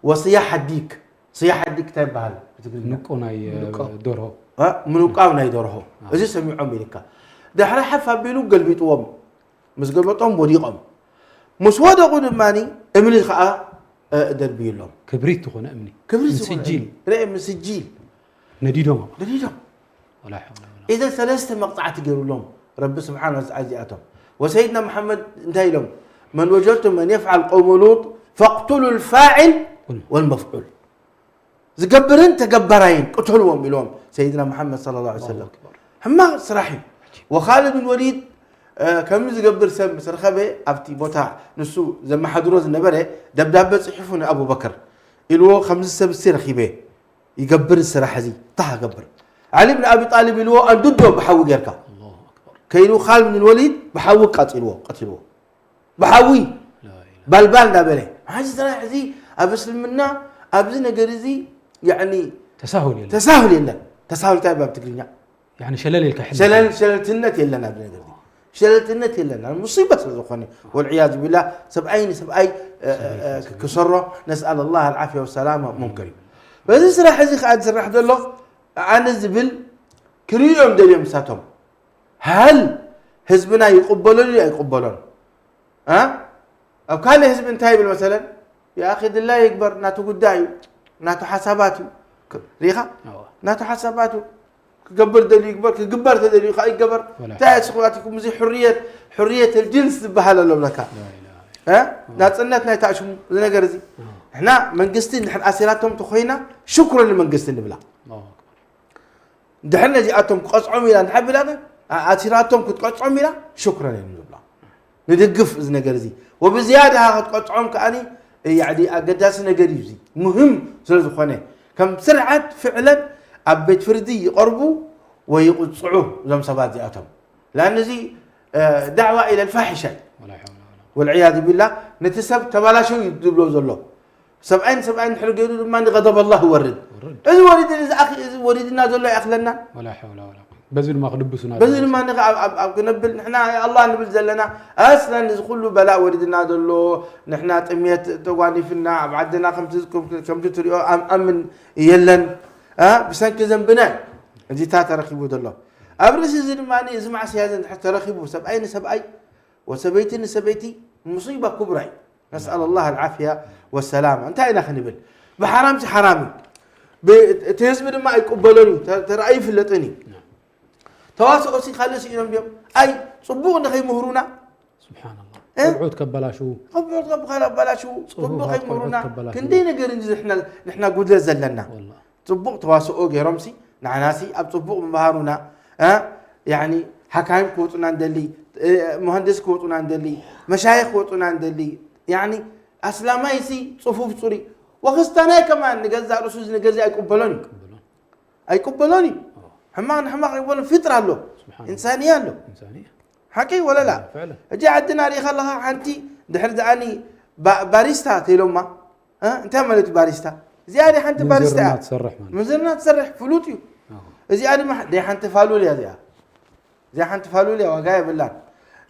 ወስያሕ ኣዲክ። ስያሕ ኣዲክ እንታይ ይበሃል ብትግርኛ? ምንቆ ናይ፣ ምንቆ። ደርሆ። እ? ምንቋው ናይ ደርሆ። ኣዎ። እዚ ሰሚዖም ኢልካ። ድሕሪ ሓፍ ኣቢሉ ገልቢጥዎም። ምስ ገልበጦም ወዲቖም። ምስ ወደቑ ድማ እምኒ ኸዓ፣ እ፣ ደርብዩሎም። ክብሪት ዝኾነ እምኒ። ክብሪት ዝኾነ ምስጂል። እምኒ። ርእ ምስጂል። ነዲዶም። ነዲዶም። ወላ ሓውለ ወላ ኢዘን ሰለስተ መቕጻዕቲ ገይሩሎም ረቢ ስብሓነ ወተዓላ እዚኣቶም። ወሰይድና መሓመድ እንታይ ኢሎም? መን ወጀድቱም መን የፍዓል ቀውመ ሉጥ ፈቅቱሉ ልፋዒል ወልመፍዑል። ዝገብርን ተገባራይን ቅተልዎም ኢሎም ሰይድና መሓመድ ሰለላሁ ዐለይሂ ወሰለም። ኣላሁ ኣክበር። ሕማቕ ስራሕ እዩ። ወኻልድ ብን ወሊድ፣ እ፣ ከምዚ ዝገብር ሰብ ምስ ረኸበ ኣብቲ ቦታ ንሱ ዘመሓድሮ ዝነበረ ደብዳበ ጽሒፉ ንኣቡበከር ኢልዎ፣ ከምዚ ሰብ እዚ ረኺበ ይገብር ስራሕ እዚ፣ ታህ ገብር። ዓሊ ብን ኣቢ ጣሊብ ኢልዎ፣ ኣንድዶ ብሓዊ ጌርካ። ኣላሁ ኣክበር። ከይዱ ኻልድ ብን ወሊድ ብሓዊ ቃጺልዎ፣ ቀቲልዎ። ብሓዊ ላኢላሃ። ባልባል እንዳበለ። ሕዚ ስራሕ እዚ ኣብ እስልምና፣ ኣብዚ ነገር እዚ፣ ያዕኒ፣ ተሳሁል የለን። ተሳሁል የለን። ተሳሁል እንታይ ይባሃል ብትግርኛ? ያዕኒ ሸለል ኢልካ ሕልፍ። ሸለል፣ ሸለልትነት የለን ኣብዚ ነገር እዚ። ሸለልትነት የለን። ሙሲባ ስለ ዝኾነ፣ ወልዕያዙ ቢላህ፣ ሰብኣይ ንሰብኣይ፣ እ፣ እ፣ እ፣ ክሰሮ፣ ነስኣል ኣላህ ኣልዓፍያ ወሰላማ፣ ሙንከር እዩ። በዚ ስራሕ እዚ ከዓ ዝስራሕ ዘሎ፣ ኣነ ዝብል ክርእዮም ደልዮም ንሳቶም። ሃል ህዝብና ይቕበሎ ድዩ ኣይቅበሎን? እ? ኣብ ካልእ ህዝቢ እንታይ ይብል መሰለን? የኣኺ ድላይ ይግበር፣ ናቱ ጉዳይ እዩ፣ ናቱ ሓሳባት እዩ። ክ- ርኢኻ? እወ። ናቱ ሓሳባት እዩ። ክገብር ደልዩ ይግበር፣ ክግበር ተደልዩ ከዓ ይገበር። ወላ እንታይ ስኹላትኩም እዚ ሕርየት፣ ሕርየት ጅንስ ዝበሃል ኣሎ ብለካ። እ? ናፅነት ናይ ታሽሙ እዚ ነገር እዚ ንሕና መንግስቲ እንድሕር ኣሲራቶም ተኮይና ሽኩረን ንመንግስቲ ንብላ። ኣላሁ ኣክበር። ድሕር ነዚኣቶም ክቐፅዖም ኢላ እንድሕር ብላ ኣሲራቶም ክትቀፅዖም ኢላ ሽኩረን እዮም ንብላ። ንድግፍ እዚ ነገር እዚ ወብዝያዳ ክትቀፅዖም ከዓኒ ያዕዲ ኣገዳሲ ነገር እዩ እዚ ሙህም ስለ ዝኾነ ከም ስርዓት ፍዕለን ኣብ ቤት ፍርዲ ይቐርቡ ወይ ይቕፅዑ እዞም ሰባት እዚኣቶም። ላን እዚ ዳዕዋ ኢለ ልፋሒሻ እዩ። ወላ ሓውላ ወላ ወልዕያዙ ቢላ ነቲ ሰብ ተባላሸው እዩ ዝብሎ ዘሎ። ሰብኣይን ሰብኣይን ድሕሪ ገይሩ ድማ ንገደብ ኣላህ ይወርድ። ወርድ። እዚ ወሪድ እዚ ኣኺ- እዚ ወሪድና ዘሎ ኣይኣኽለናን። ወላ ሓውላ ወላ ቁወት። በዚ ድማ ክድብሱና በዚ ድማ ንኸ ኣብ- ኣብ- ኣብ ክነብል ንሕና ኣላህ ንብል ዘለና ኣስለን እዚ ኩሉ በላእ ወሪድና ዘሎ ንሕና ጥሜት ተጓኒፍና ኣብ ዓድና ከምቲ ከምቲ ትሪኦ ኣም- ኣምን የለን እ? ብሰንኪ ዘንብና እዩ። እዚታ ተረኪቡ ዘሎ ኣብ ርእሲ እዚ ድማ እዚ ማዕስያ እዚ እንድሕር ተረኪቡ ሰብኣይ ንሰብኣይ ወሰበይቲ ንሰበይቲ ሙሲባ ኩብራ እዩ። ነስኣል ኣላህ ኣልዓፍያ ወሰላማ። እንታይ ኢና ክንብል? ብሓራም ሲ ሓራም እዩ። ብ- እቲ ህዝቢ ድማ ኣይቅበሎን እዩ። ተ- ተረኣዩ ይፍለጥን እዩ። ተዋስኦ ሲ ካልእ ስኢኖም ድዮም? ኣይ ፅቡቕ ንኸይምህሩና ስብሓንላ እ? ቆልዑት ከበላሽዉ ከብዑት ከብኻል ኣባላሽዉ ፅሁፋት ፅቡቕ ከይምህሩና ቆልዑት ከበላሽዉ። ክንደይ ነገር እንጂ ንሕና- ንሕና ጉድለት ዘለና ወላ ፅቡቕ ተዋስኦ ገይሮምሲ ንዓናሲ ኣብ ፅቡቕ ምምሃሩና እ? ያኒ ሓካይም ክወፁና እንደሊ እ፣ መሃንድስ ክወፁና እንደሊ መሻይኽ ክወፁና እንደሊ ያኒ ኣስላማይሲ ፅፉፍ ፅሩይ ወክስታናይ ከማን ንገዛእ ርእሱ እዚ ነገር እዚ ኣይቅበሎን እዩ ኣይቅበሎን እዩ ሕማቕ ንሕማቕ ይበሎ ፊጥር ኣሎ ስብሓን ኢንሳንያ ኣሎ ኢንሳንያ ሓቂ ወለላ ፍዕለ እጂ ዓድና ሪኢኻ ኣለኻ ሓንቲ ድሕር ዝኣኒ ባ- ባሪስታ ተይሎማ እ? እንታይ ማለት እዩ ባሪስታ እዚኣ ዲ ሓንቲ ባሪስታ እያ ምንዝርና ትሰርሕ ማለት ምንዝርና ትሰርሕ ፍሉጥ እዩ ኣዎ። እዚኣ ድማ ደይ ሓንቲ ፋሉል እያ እዚኣ እዚኣ ሓንቲ ፋሉል እያ ዋጋ የብላን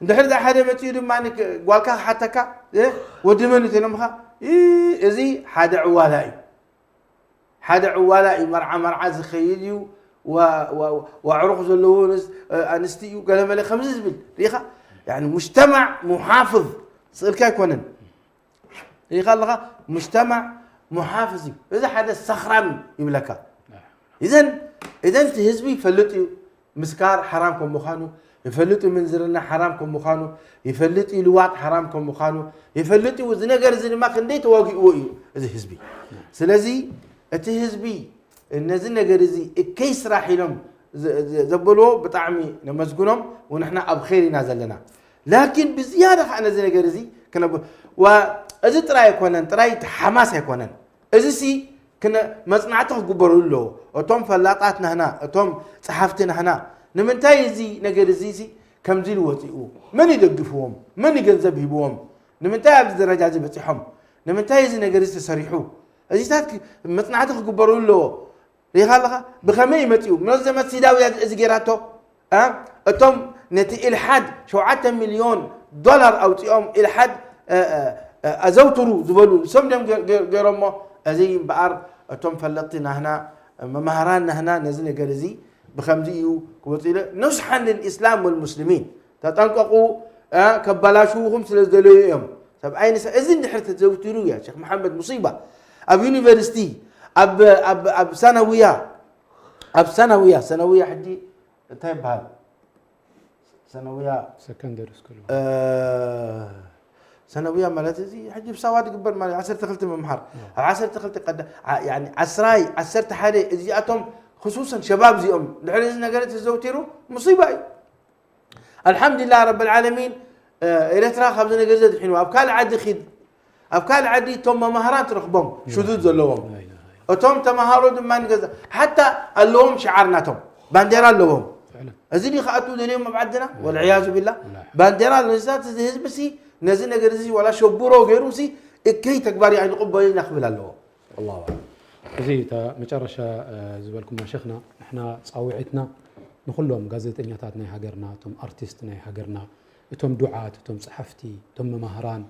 እንድሕር ዛ ሓደ መፅኡ ድማ ንክ- ጓልካ ክሓተካ እ? ወዲ መን እዩ ተይሎምኻ እ፣ እዚ ሓደ ዕዋላ እዩ ሓደ ዕዋላ እዩ መርዓ መርዓ ዝኸይድ እዩ ዋ- ዋ- ዋዕሩኽ ዘለዎ ንስ- ኣንስቲ እዩ ገለመለ ከምዚ ዝብል ሪኢኻ ያኒ ሙጅተማዕ ሙሓፍዝ ስእልካ ኣይኮነን ሪኢኻ ኣለኻ ሙጅተማዕ ሙሓፍዝ እዩ እዚ ሓደ ሰኽራም እዩ ይብለካ እዘን እዘን እቲ ህዝቢ ይፈልጥ እዩ ምስካር ሓራም ከም ምዃኑ ይፈልጥ እዩ ምንዝርና ሓራም ከም ምዃኑ ይፈልጥ እዩ ልዋጥ ሓራም ከም ምዃኑ ይፈልጥ እዩ እዚ ነገር እዚ ድማ ክንደይ ተዋጊእዎ እዩ እዚ ህዝቢ ስለዚ እቲ ህዝቢ ነዚ ነገር እዚ እከይ ስራሕ ኢሎም ዘ- ዘ- ዘበልዎ ብጣዕሚ ነመስግኖም ወንሕና ኣብ ኸይር ኢና ዘለና ላኪን ብዝያዳ ከዓ ነዚ ነገር እዚ ክነብ ዋ- እዚ ጥራይ ኣይኮነን ጥራይ እቲ ሓማስ ኣይኮነን እዚ ሲ ክነ መፅናዕቲ ክግበረሉ ኣለዎ እቶም ፈላጣት ናህና እቶም ፀሓፍቲ ናህና ንምንታይ እዚ ነገር እዚ ሲ ከምዚ ኢሉ ወፂኡ መን ይደግፍዎም መን ይገንዘብ ሂብዎም ንምንታይ ኣብዚ ደረጃ እዚ በፂሖም ንምንታይ እዚ ነገር እዚ ተሰሪሑ እዚታት ክ- መፅናዕቲ ክግበረሉ ኣለዎ ሪኢኻ ኣለኻ ብኸመይ እዩ መፂኡ መዘመት ሲዳውያ እዚ ገይራቶ እ? እቶም ነቲ ኢልሓድ ሸውዓተ ሚልዮን ዶላር ኣውፂኦም ኢልሓድ እ፣ እ፣ እ፣ ኣዘውትሩ ዝበሉ ንሶም ድዮም ገ- ገ- ገይሮሞ እዚ እምበኣር እቶም ፈለጥቲ ናህና መማህራን ናህና ነዚ ነገር እዚ ብከምዚ እዩ ክወፅእ ኢለ ኑስሓን ልልእስላም ወልሙስሊሚን ተጠንቀቑ እ፣ ከበላሽውኹም ስለ ዝደለዩ እዮም ሰብኣይ ንሳ እዚ እንድሕር ተዘውቲሩ እያ ሸክ መሓመድ ሙሲባ ኣብ ዩኒቨርሲቲ ኣብ ኣብ ኣብ ሰነውያ ኣብ ሰነውያ ሰነውያ ሕጂ እንታይ ይበሃል ሰነውያ ሰከንደሪ ስኩል እ፣ ሰነውያ ማለት እዚ ሕጂ ብሳዋ ድግበር ማለት ዓሰርተ ክልተ ምምሃር ኣብ ዓሰርተ ክልተ ቀዳ ዓ- ያኒ ዓስራይ ዓሰርተ ሓደ እዚኣቶም ክሱሰን ሸባብ እዚኦም ድሕሪ እዚ ነገር ተዘውቲሩ ሙሲባ እዩ ኣልሓምዱሊላህ ረብል ዓለሚን እ፣ ኤርትራ ካብዚ ነገር ዘድሒኑ ኣብ ካልእ ዓዲ ኪድ ኣብ ካልእ ዓዲ እቶም መማህራን ትረኽቦም ሽዙዝ ዘለዎም እቶም ተማሃሮ ድማ ንገዛ ሓታ ኣለዎም ሽዓር ናቶም ባንዴራ ኣለዎም እዚ ዲ ከኣቱ ደልዮም ኣብ ዓድና ወልዕያዙ ቢላ ባንዴራ ነዛት እዚ ህዝቢ ሲ ነዚ ነገር እዚ ዋላ ሸቡሮ ገይሩ ሲ እከይ ተግባር ኣይንቕበል ኢና ክብል ኣለዎ ኣላሁ ኣዕለም እዚ እታ መጨረሻ እ፣ ዝበልኩማ ሸኽና ንሕና ፃውዒትና ንኩሎም ጋዜጠኛታት ናይ ሃገርና እቶም ኣርቲስት ናይ ሃገርና እቶም ዱዓት እቶም ፀሓፍቲ እቶም መማህራን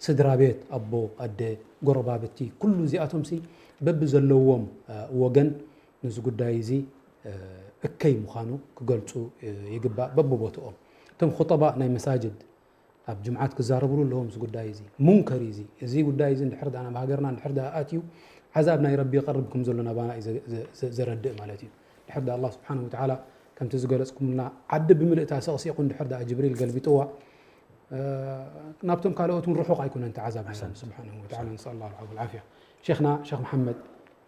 ስድራ ቤት ኣቦ ኣደ ጎረባብቲ ኩሉ እዚኣቶም ሲ በቢ ዘለዎም እ፣ ወገን ነዚ ጉዳይ እዚ እ፣ እከይ ምዃኑ ክገልጹ ይግባእ። በብቦትኦም እቶም ኹጠባ ናይ መሳጅድ ኣብ ጅምዓት ክዛረብሉ ኣለዎም። እዚ ጉዳይ እዚ ሙንከር እዩ። እዚ ጉዳይ እዚ እንድሕር ደኣ ናብ ሃገርና እንድሕር ደኣ ኣትዩ ዓዛብ ናይ ረቢ ይቐርብ ከም ዘሎ ናባና እዩ ዘ- ዘ- ዘ- ዘረድእ ማለት እዩ። እንድሕር ደኣ ኣላህ ስብሓነሁ ወተዓላ ከምቲ ዝገለጽኩምልና ዓዲ ብምልእታ ሰቕሲቑ እንድሕር ደኣ ጅብሪል ገልቢጥዋ ናብቶም ካልኦት እውን ርሑቕ ኣይኮነን እቲ ዓዛብ ናይቶም ስብሓነሁ ወተዓላ። ነስኣል ላሁ ልዓፍወ ወልዓፍያ። ሼኽና ሼኽ መሓመድ፣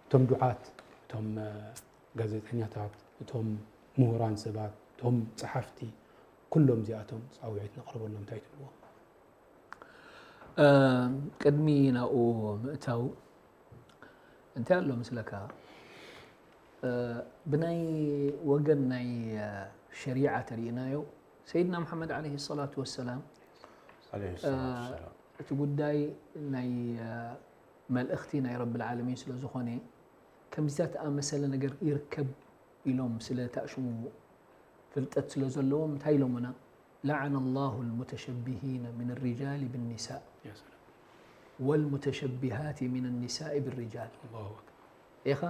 እቶም ዱዓት፣ እቶም ጋዜጠኛታት፣ እቶም ምሁራን ሰባት፣ እቶም ጸሓፍቲ፣ ኩሎም እዚኣቶም ጻውዒት ነቕርበሎም እንታይ ትብልዎ? ቅድሚ ናብኡ ምእታው እንታይ ኣሎ ምስለካ? ብናይ ወገን ናይ ሸሪዓ ተሪእናዮ ሰይድና መሓመድ ዓለይሂ ሰላቱ ወሰላም እቲ ጉዳይ ናይ መልእኽቲ ናይ ረብል ዓለሚን ስለ ዝኾነ ከምዚታት ኣመሰለ ነገር ይርከብ ኢሎም ስለ ተኣሽሙ ፍልጠት ስለ ዘለዎም እንታይ ኢሎምና? لعن الله المتشبهين من الرجال بالنساء والمتشبهات من النساء بالرجال. ኢኻ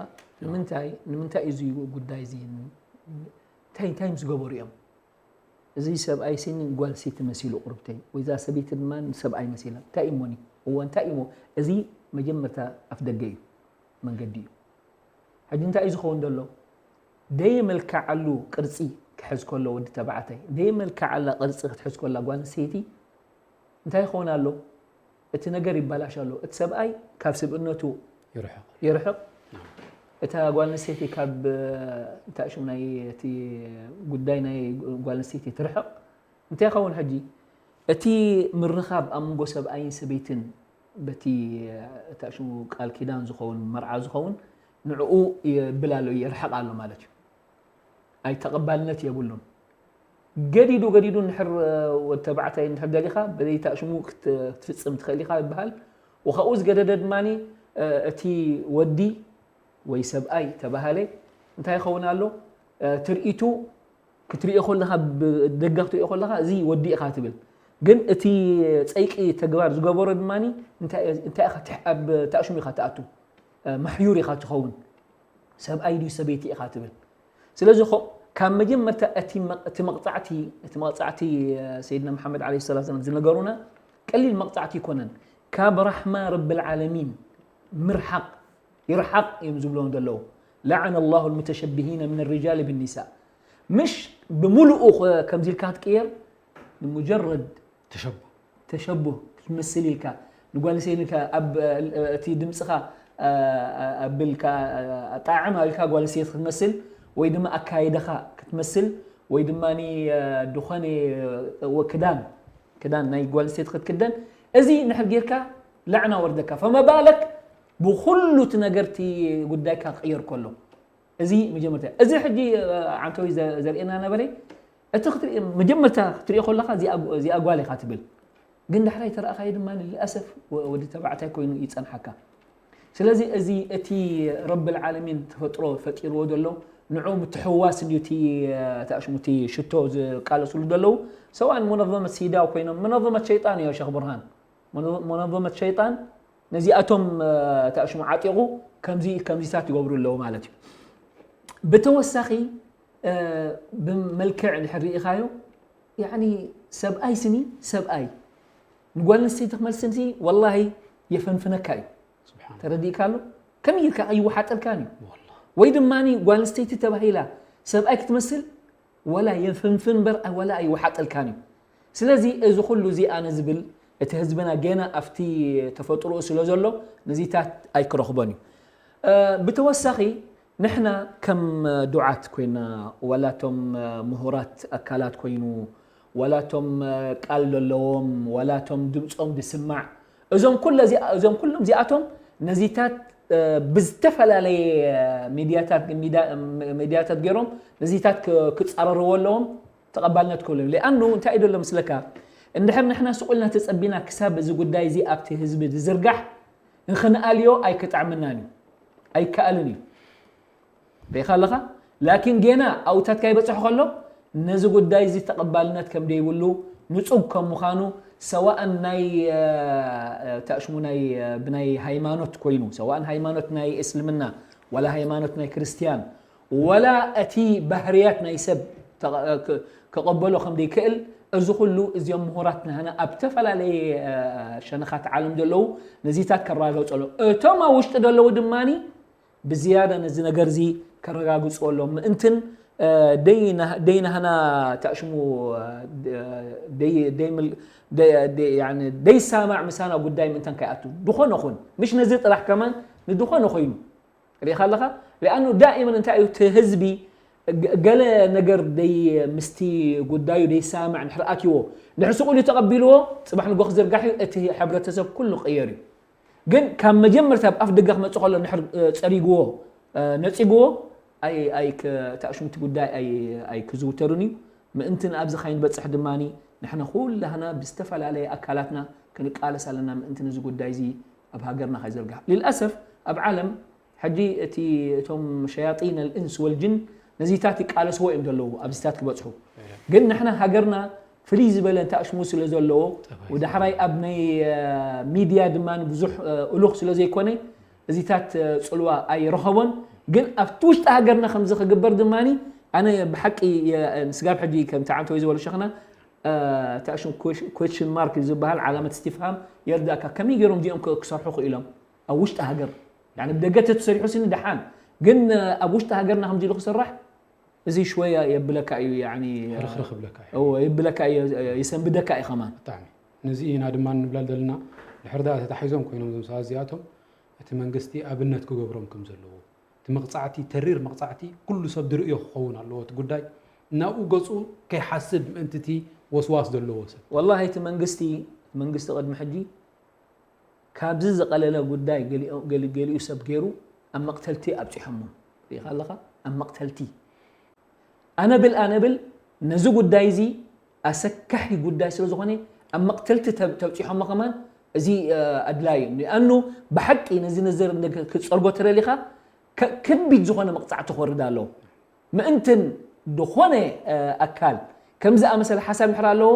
ንምንታይ ንምንታይ እዚ ጉዳይ እዚ እንታይ እንታይ ምስ ገበሩ እዮም? እዚ ሰብኣይ ሲኒ ጓል ሴቲ መሲሉ ቁርብተይ ወይ እዛ ሰበይቲ ድማ ንሰብኣይ መሲላ እንታይ እሞኒ እወ እንታይ እሞ እዚ መጀመርታ ኣፍ ደገ እዩ መንገዲ እዩ። ሕጂ እንታይ እዩ ዝኸውን ዘሎ? ደየመልክዓሉ ቅርፂ ክሕዝ ከሎ ወዲ ተባዕታይ ደየመልክዓላ ቅርፂ ክትሕዝ ከላ ጓል ኣንስተይቲ እንታይ ይኸውን ኣሎ? እቲ ነገር ይባላሽ ኣሎ። እቲ ሰብኣይ ካብ ስብእነቱ ይርሕቕ። ይርሕቕ። እታ ጓል ኣንስተይቲ ካብ እንታይ ሽም ናይ እቲ ጉዳይ ናይ ጓል ኣንስተይቲ ትርሕቕ። እንታይ ይኸውን ሕጂ? እቲ ምርኻብ ኣብ መንጎ ሰብኣይን ሰበይትን በቲ እታ ሽሙ ቃል ኪዳን ዝኸውን መርዓ ዝኸውን ንዕኡ የብል ኣሎ የርሕቕ ኣሎ ማለት እዩ። ኣይ ተቐባልነት የብሉን። ገዲዱ ገዲዱ እንድሕር ወዲ ተባዕታይ እንድሕር ደሊኻ በዘይታ ሽሙ ክትፍፅም ትኽእል ኢኻ ይበሃል። ወኻብኡ ዝገደደ ድማ እቲ ወዲ ወይ ሰብኣይ ተባሃለ እንታይ ይኸውን ኣሎ ትርኢቱ ክትሪኦ ከለኻ ብደጋ ክትሪኦ ከለኻ እዚ ወዲ ኢኻ ትብል። ግን እቲ ፀይቂ ተግባር ዝገበሮ ድማ እንታይ ኢኻ ኣብ ታእሽሙ ኢኻ ትኣቱ ማሕዩር ኢኻ ትኸውን። ሰብኣይ ድዩ ሰበይቲ ኢኻ ትብል። ስለዚ ካብ መጀመርታ እቲ መቕፃዕቲ እቲ መቕፃዕቲ ሰይድና መሓመድ ዓለይሂ ሰላቱ ወሰላም ዝነገሩና ቀሊል መቕፃዕቲ ኣይኮነን። ካብ ራሕማ ረብል ዓለሚን ምርሓቕ ይርሓቕ እዮም ዝብልዎም ዘለዉ። لعن الله المتشبهين من الرجال بالنساء ምሽ ብምሉኡ ከምዚ ኢልካ ክትቅየር ንሙጀረድ ተሸቡ ተሸቡህ ክትመስል ኢልካ ንጓል ኣንስተይቲ ኢልካ ኣብ እቲ ድምፅኻ ኣብልካ ኣጣዕም ኣልካ ጓል ኣንስተይቲ ክትመስል ወይ ድማ ኣካይዳኻ ክትመስል ወይ ድማ ዝኾነ ክዳን ክዳን ናይ ጓል ኣንስተይቲ ክትክደን እዚ ንሕር ጌርካ ላዕና ወርደካ ፈመባለክ ብኩሉ እቲ ነገር እቲ ጉዳይካ ክቕየር ከሎ እዚ መጀመርታ እዚ ሕጂ ዓንተዊ ዘርእየና ነበረ እቲ ክትርኢ መጀመርታ ክትሪኦ ከለኻ እዚኣ ጓል ኢኻ ትብል ግን ዳሕራይ ተረእኻዮ ድማ ልልኣሰፍ ወዲ ተባዕታይ ኮይኑ ይፀንሓካ ስለዚ እዚ እቲ ረብል ዓለሚን ተፈጥሮ ፈጢርዎ ዘሎ ንዑ ምትሕዋስ እንድዩ እቲ ተኣሽሙ እቲ ሽቶ ዝቃለስሉ ዘለዉ ሰዋን ሙነዘመት ሲዳው ኮይኖም ሙነዘመት ሸይጣን እዮ ሸኽ ብርሃን ሙነዘመት ሸይጣን ነዚኣቶም ተኣሽሙ ዓጢቑ ከምዚ ከምዚታት ይገብሩ ኣለዉ ማለት እዩ ብተወሳኺ ብመልክዕ ድሕር ርኢኻዮ ያኒ ሰብኣይ ስኒ ሰብኣይ ንጓል ኣንስተይቲ ክመልስን ሲ ወላሂ የፈንፍነካ እዩ ተረዲእካ ኣሎ ከመይ ኢልካ ኣይወሓጠልካን እዩ ወይ ድማ ጓል ኣንስተይቲ ተባሂላ ሰብኣይ ክትመስል ወላ የፍንፍን በር ወላ ኣይወሓጠልካን እዩ ስለዚ እዚ ኩሉ እዚ ኣነ ዝብል እቲ ህዝብና ገና ኣብቲ ተፈጥሮኡ ስለ ዘሎ ነዚታት ኣይክረኽቦን እዩ ብተወሳኺ ንሕና ከም ዱዓት ኮይና ዋላቶም ምሁራት ኣካላት ኮይኑ ዋላቶም ቃል ዘለዎም ዋላቶም ድምፆም ዝስማዕ እዞም ኩለ እዚኣ- እዞም ኩሎም እዚኣቶም ነዚታት እ፣ ብዝተፈላለየ ሚዲያታት ሚዳ- ሚዲያታት ገይሮም ነዚታት ክ- ክፃረርዎ ኣለዎም ተቐባልነት ክህሉ ሊኣኑ እንታይ እዩ ዘሎ ምስለካ እንድሕር ንሕና ስቑልና ተፀቢና ክሳብ እዚ ጉዳይ እዚ ኣብቲ ህዝቢ ዝዝርጋሕ ንኽንኣልዮ ኣይክጥዕምናን እዩ ኣይከኣልን እዩ ሪኢኻ ኣለኻ ላኪን ጌና ኣብታትካ ይበፅሑ ከሎ ነዚ ጉዳይ እዚ ተቐባልነት ከም ደይብሉ ንፁግ ከም ምዃኑ ሰዋእን ናይ ተእሽሙ ናይ ብናይ ሃይማኖት ኮይኑ ሰዋእን ሃይማኖት ናይ እስልምና ዋላ ሃይማኖት ናይ ክርስትያን ወላ እቲ ባህርያት ናይ ሰብ ተቐ- ክ- ከቐበሎ ከም ዘይክእል፣ እዚ ኩሉ እዚኦም ምሁራት ናህና ኣብ ዝተፈላለየ ሸነኻት ዓለም ዘለዉ ነዚታት ከረጋግጹ ኣለዉ። እቶም ኣብ ውሽጢ ዘለዉ ድማ ብዝያዳ ነዚ ነገር እዚ ከረጋግጹ ኣለዎም። ምእንትን ደይናህና ተእሽሙ ደይሳማዕ ምሳና ጉዳይ ምእንተን ከይኣቱ ድኾነ ኹን ምሽ ነዚ ጥራሕ ከማን ንድኾነ ኮይኑ ርኢኻ ኣለኻ። ሊኣኑ ዳእመን እንታይ እዩ እቲ ህዝቢ ገለ ነገር ደይ ምስቲ ጉዳዩ ደይሳማዕ ንሕር ኣትዎ ንሕር ስቑሉ ተቐቢልዎ ጽባሕ ንጎ ክዝርጋሕ እዩ። እቲ ሕብረተሰብ ኩሉ ቀየር እዩ። ግን ካብ መጀመርታ ኣብ ኣፍ ደገ ክመጽእ ከሎ ንሕር ጸሪግዎ ነጺግዎ ኣይ ኣይ ተእሽምቲ ጉዳይ ኣይ ኣይ ክዝውተሩን እዩ። ምእንትን ኣብዚ ካይንበጽሕ ድማ ንሕና ኩላህና ብዝተፈላለየ ኣካላትና ክንቃለስ ኣለና። ምእንትን እዚ ጉዳይ እዚ ኣብ ሃገርና ከይዘርጋሕ ልልኣሰፍ ኣብ ዓለም ሕጂ እቲ እቶም ሸያጢን ኣልእንስ ወልጅን ነዚታት ይቃለስዎ እዮም ዘለዉ ኣብዚታት ክበጽሑ። ግን ንሕና ሃገርና ፍልይ ዝበለ ተእሽሙ ስለ ዘለዎ ወዳሕራይ ኣብ ናይ ሚድያ ድማ ብዙሕ እሉኽ ስለ ዘይኮነ እዚታት ፅልዋ ኣይረኸቦን። ግን ኣብቲ ውሽጢ ሃገርና ከምዚ ክግበር ድማ ኣነ ብሓቂ ስጋብ ሕጂ ከምቲ ዓንተወይ ዝበሉ ሸኽና ተእሽም ኩዌሽን ማርክ ዝበሃል ዓላመት ስቲፍሃም የርዳእካ ከመይ ገይሮም እዚኦም ክሰርሑ ክኢሎም ኣብ ውሽጢ ሃገር ብደገ ተተሰሪሑ ስኒ ደሓን ግን ኣብ ውሽጢ ሃገርና ከምዚ ኢሉ ክስራሕ እዚ ሽወያ የብለካ እዩ። ርኽርኽ ብለካ እዩ። እዎ የብለካ እዩ የሰንብደካ እዩ ከማን። ብጣዕሚ ነዚ ኢና ድማ ንብለል ዘለና ድሕር ዳኣ ተታሒዞም ኮይኖም ዞም ሰባት እዚኣቶም እቲ መንግስቲ ኣብነት ክገብሮም ከም ዘለዎ እቲ መቕፃዕቲ ተሪር መቕፃዕቲ ኩሉ ሰብ ድርእዮ ክኸውን ኣለዎ እቲ ጉዳይ ናብኡ ገፁ ከይሓስብ ምእንቲ እቲ ወስዋስ ዘለዎ ሰብ። ወላሂ እቲ መንግስቲ መንግስቲ ቅድሚ ሕጂ ካብዚ ዝቐለለ ጉዳይ ገሊኡ ሰብ ገይሩ ኣብ መቕተልቲ ኣብፂሖሞ ርኢኻ ኣለኻ ኣብ መቕተልቲ ኣነ ብል ኣነ ብል ነዚ ጉዳይ እዚ ኣሰካሒ ጉዳይ ስለ ዝኾነ ኣብ መቕተልቲ ተብፂሖሞ ከማን እዚ ኣድላይ እዩ ሊኣኑ ብሓቂ ነዚ ነዘር ክፀርጎ ተደሊኻ ከቢድ ዝኾነ መቕፃዕቲ ክወርድ ኣለዎ ምእንትን ዝኾነ ኣካል ከምዚ ኣመሰለ ሓሳብ ምሕር ኣለዎ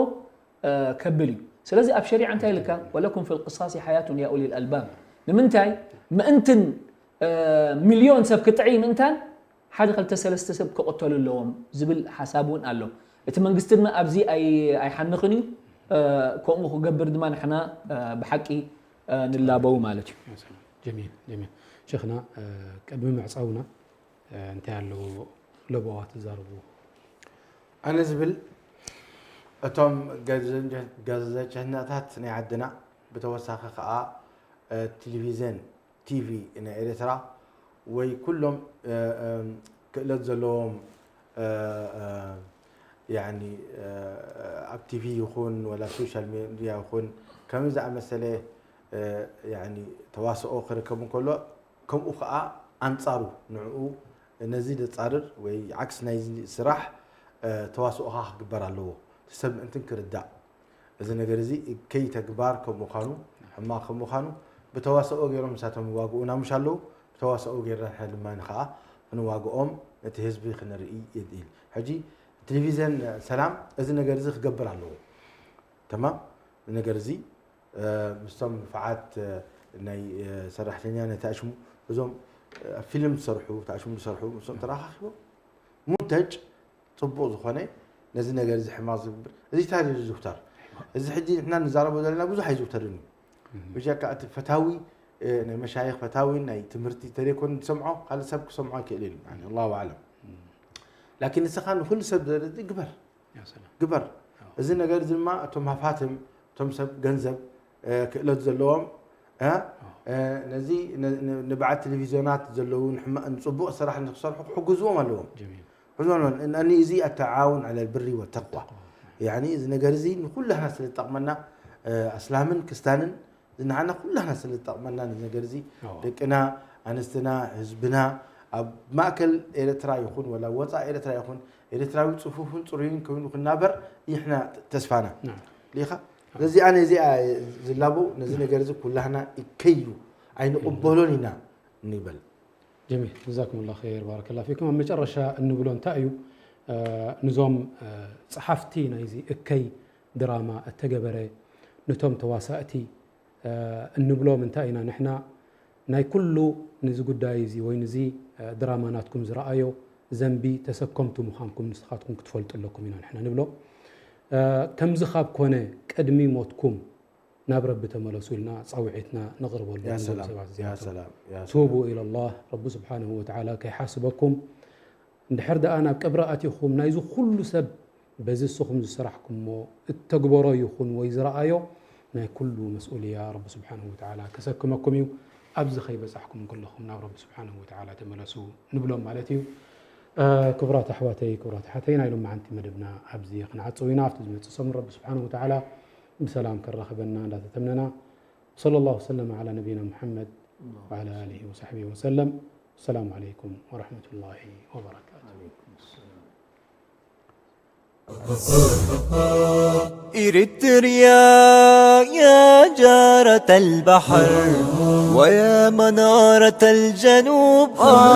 ከብል እዩ። ስለዚ ኣብ ሸሪዓ እንታይ ኢልካ ወለኩም ፊል ቅሳሲ ሓያቱን ያ ኡሊል ኣልባብ ንምንታይ ምእንትን ሚልዮን ሰብ ክጥዒ ምእንታን ሓደ ክልተ ሰለስተ ሰብ ክቕተሉ ኣለዎም ዝብል ሓሳብ እውን ኣሎ። እቲ መንግስቲ ድማ ኣብዚ ኣይሓንኽን እዩ። ከምኡ ክገብር ድማ ንሕና ብሓቂ ንላበው ማለት እዩ። ጀሚል ጀሚል ሸኽና ቅድሚ ምዕፃውና እንታይ ኣለዎ ለበዋ ትዛረቡ? ኣነ ዝብል እቶም ገዘጀህናታት ናይ ዓድና ብተወሳኺ ከዓ ቴሌቪዘን ቲቪ ናይ ኤርትራ ወይ ኩሎም ክእለት ዘለዎም ያኒ ኣብ ቲቪ ይኹን ወላ ሶሻል ሚድያ ይኹን ከምዚ ዝኣመሰለ ያኒ ተዋስኦ ክርከብ እንከሎ ከምኡ ከዓ ኣንፃሩ ንዕኡ ነዚ ዘፃርር ወይ ዓክስ ናይዚ ስራሕ ተዋስኦኻ ክግበር ኣለዎ። እቲ ሰብ ምእንትን ክርዳእ እዚ ነገር እዚ እከይ ተግባር ከም ምዃኑ ሕማቕ ከም ምዃኑ ብተዋስኦ ገይሮም ንሳቶም ይዋግኡና ምሽ ኣለዉ። ብተዋስኦ ገይርና ንሕና ድማ ከዓ ክንዋግኦም ነቲ ህዝቢ ክንርኢ የድእል። ሕጂ ቴሌቪዝን ሰላም እዚ ነገር እዚ ክገብር ኣለዎ። ተማም እዚ ነገር እዚ ምስቶም ንፉዓት ናይ ሰራሕተኛ ናይ ተኣሽሙ እዞም ኣብ ፊልም ዝሰርሑ ተኣሽሙ ዝሰርሑ ምስኦም ተረኻኺቦም ሙንተጅ ፅቡቕ ዝኾነ ነዚ ነገር እዚ ሕማቕ ዝግብር እዚ ታይ ዝዝውተር እዚ ሕጂ ንሕና ንዛረቦ ዘለና ብዙሕ ኣይዝውተርን እዩ ብጀካ እቲ ፈታዊ ናይ መሻይኽ ፈታዊ ናይ ትምህርቲ ተደይኮን ዝሰምዖ ካልእ ሰብ ክሰምዖ ኣይክእል እዩ ኣላሁ ኣዕለም ላኪን ንስኻ ንኩሉ ሰብ ዘርኢ ግበር ግበር። እዚ ነገር እዚ ድማ እቶም ሃፋትም እቶም ሰብ ገንዘብ ክእለት ዘለዎም ነዚ ንበዓል ቴሌቪዝዮናት ዘለዉ ንፅቡቕ ስራሕ ንክሰርሑ ክሕግዝዎም ኣለዎም። ሕዝቦም ኣለዎም። እኒ እዚ ኣተዓውን ዐለ ልብሪ ወተቅዋ ያኒ እዚ ነገር እዚ ንኩላህና ስለ ዝጠቕመና ኣስላምን ክስታንን ዝንዓና ኩላህና ስለ ዝጠቕመና እዚ ነገር እዚ ደቅና ኣንስትና ህዝብና ኣብ ማእከል ኤርትራ ይኹን ወላ ወፃእ ኤርትራ ይኹን ኤርትራዊ ፅፉፍን ፅሩይን ኮይኑ ክናበር ይሕና ተስፋና ሊኻ ስለዚ ኣነ እዚኣ ዝላቦ ነዚ ነገር እዚ ኩላህና ይከዩ ኣይንቕበሎን ኢና ንበል ጀሚል ጀዛኩም ላ ር ባረከላ ፊኩም ኣብ መጨረሻ እንብሎ እንታይ እዩ ንዞም ፀሓፍቲ ናይዚ እከይ ድራማ እተገበረ ነቶም ተዋሳእቲ እንብሎም እንታይ ኢና ንሕና ናይ ኩሉ ንዚ ጉዳይ እዚ ወይ ንዚ ድራማ ናትኩም ዝረኣዮ ዘንቢ ተሰከምቱ ምዃንኩም ንስኻትኩም ክትፈልጡ ኣለኩም ኢና ንሕና ንብሎ። እ፣ ከምዚ ካብ ኮነ ቅድሚ ሞትኩም ናብ ረቢ ተመለሱ ኢልና ጻውዒትና ነቕርበሉ ያ ነዞም ሰላም ሰባት ያ እዚኣቶም። ሰላም ያ ሰላም ቱቡ ኢለላህ፣ ረቢ ስብሓንሁ ወተዓላ ከይሓስበኩም። እንድሕር ደኣ ናብ ቀብሪ ኣቲኹም ናይዚ ኩሉ ሰብ በዚ እስኹም ዝሰራሕኩሞ እተግበሮ ይኹን ወይ ዝረኣዮ ናይ ኩሉ መስኡልያ ረቢ ስብሓንሁ ወተዓላ ከሰክመኩም እዩ። ኣብዚ ከይበጻሕኩም ከለኹም ናብ ረቢ ስብሓንሁ ወተዓላ ተመለሱ ንብሎም ማለት እዩ። እ፣ ክቡራት ኣሕዋተይ፣ ክቡራት ኣሓተይ፣ ናይ ሎማዓንቲ መደብና ኣብዚ ክንዓጽው ኢና። ኣብቲ ዝመጽእ ሰሙን ረቢ ስብሓንሁ ወተዓላ ብሰላም ከራኽበና እንዳተተምነና፣ وصلى الله وسلم على نبينا محمد وعلى آله وصحبه وسلم. السلام عليكم ورحمة الله وبركاته. إريتريا يا جارة البحر ويا منارة الجنوب.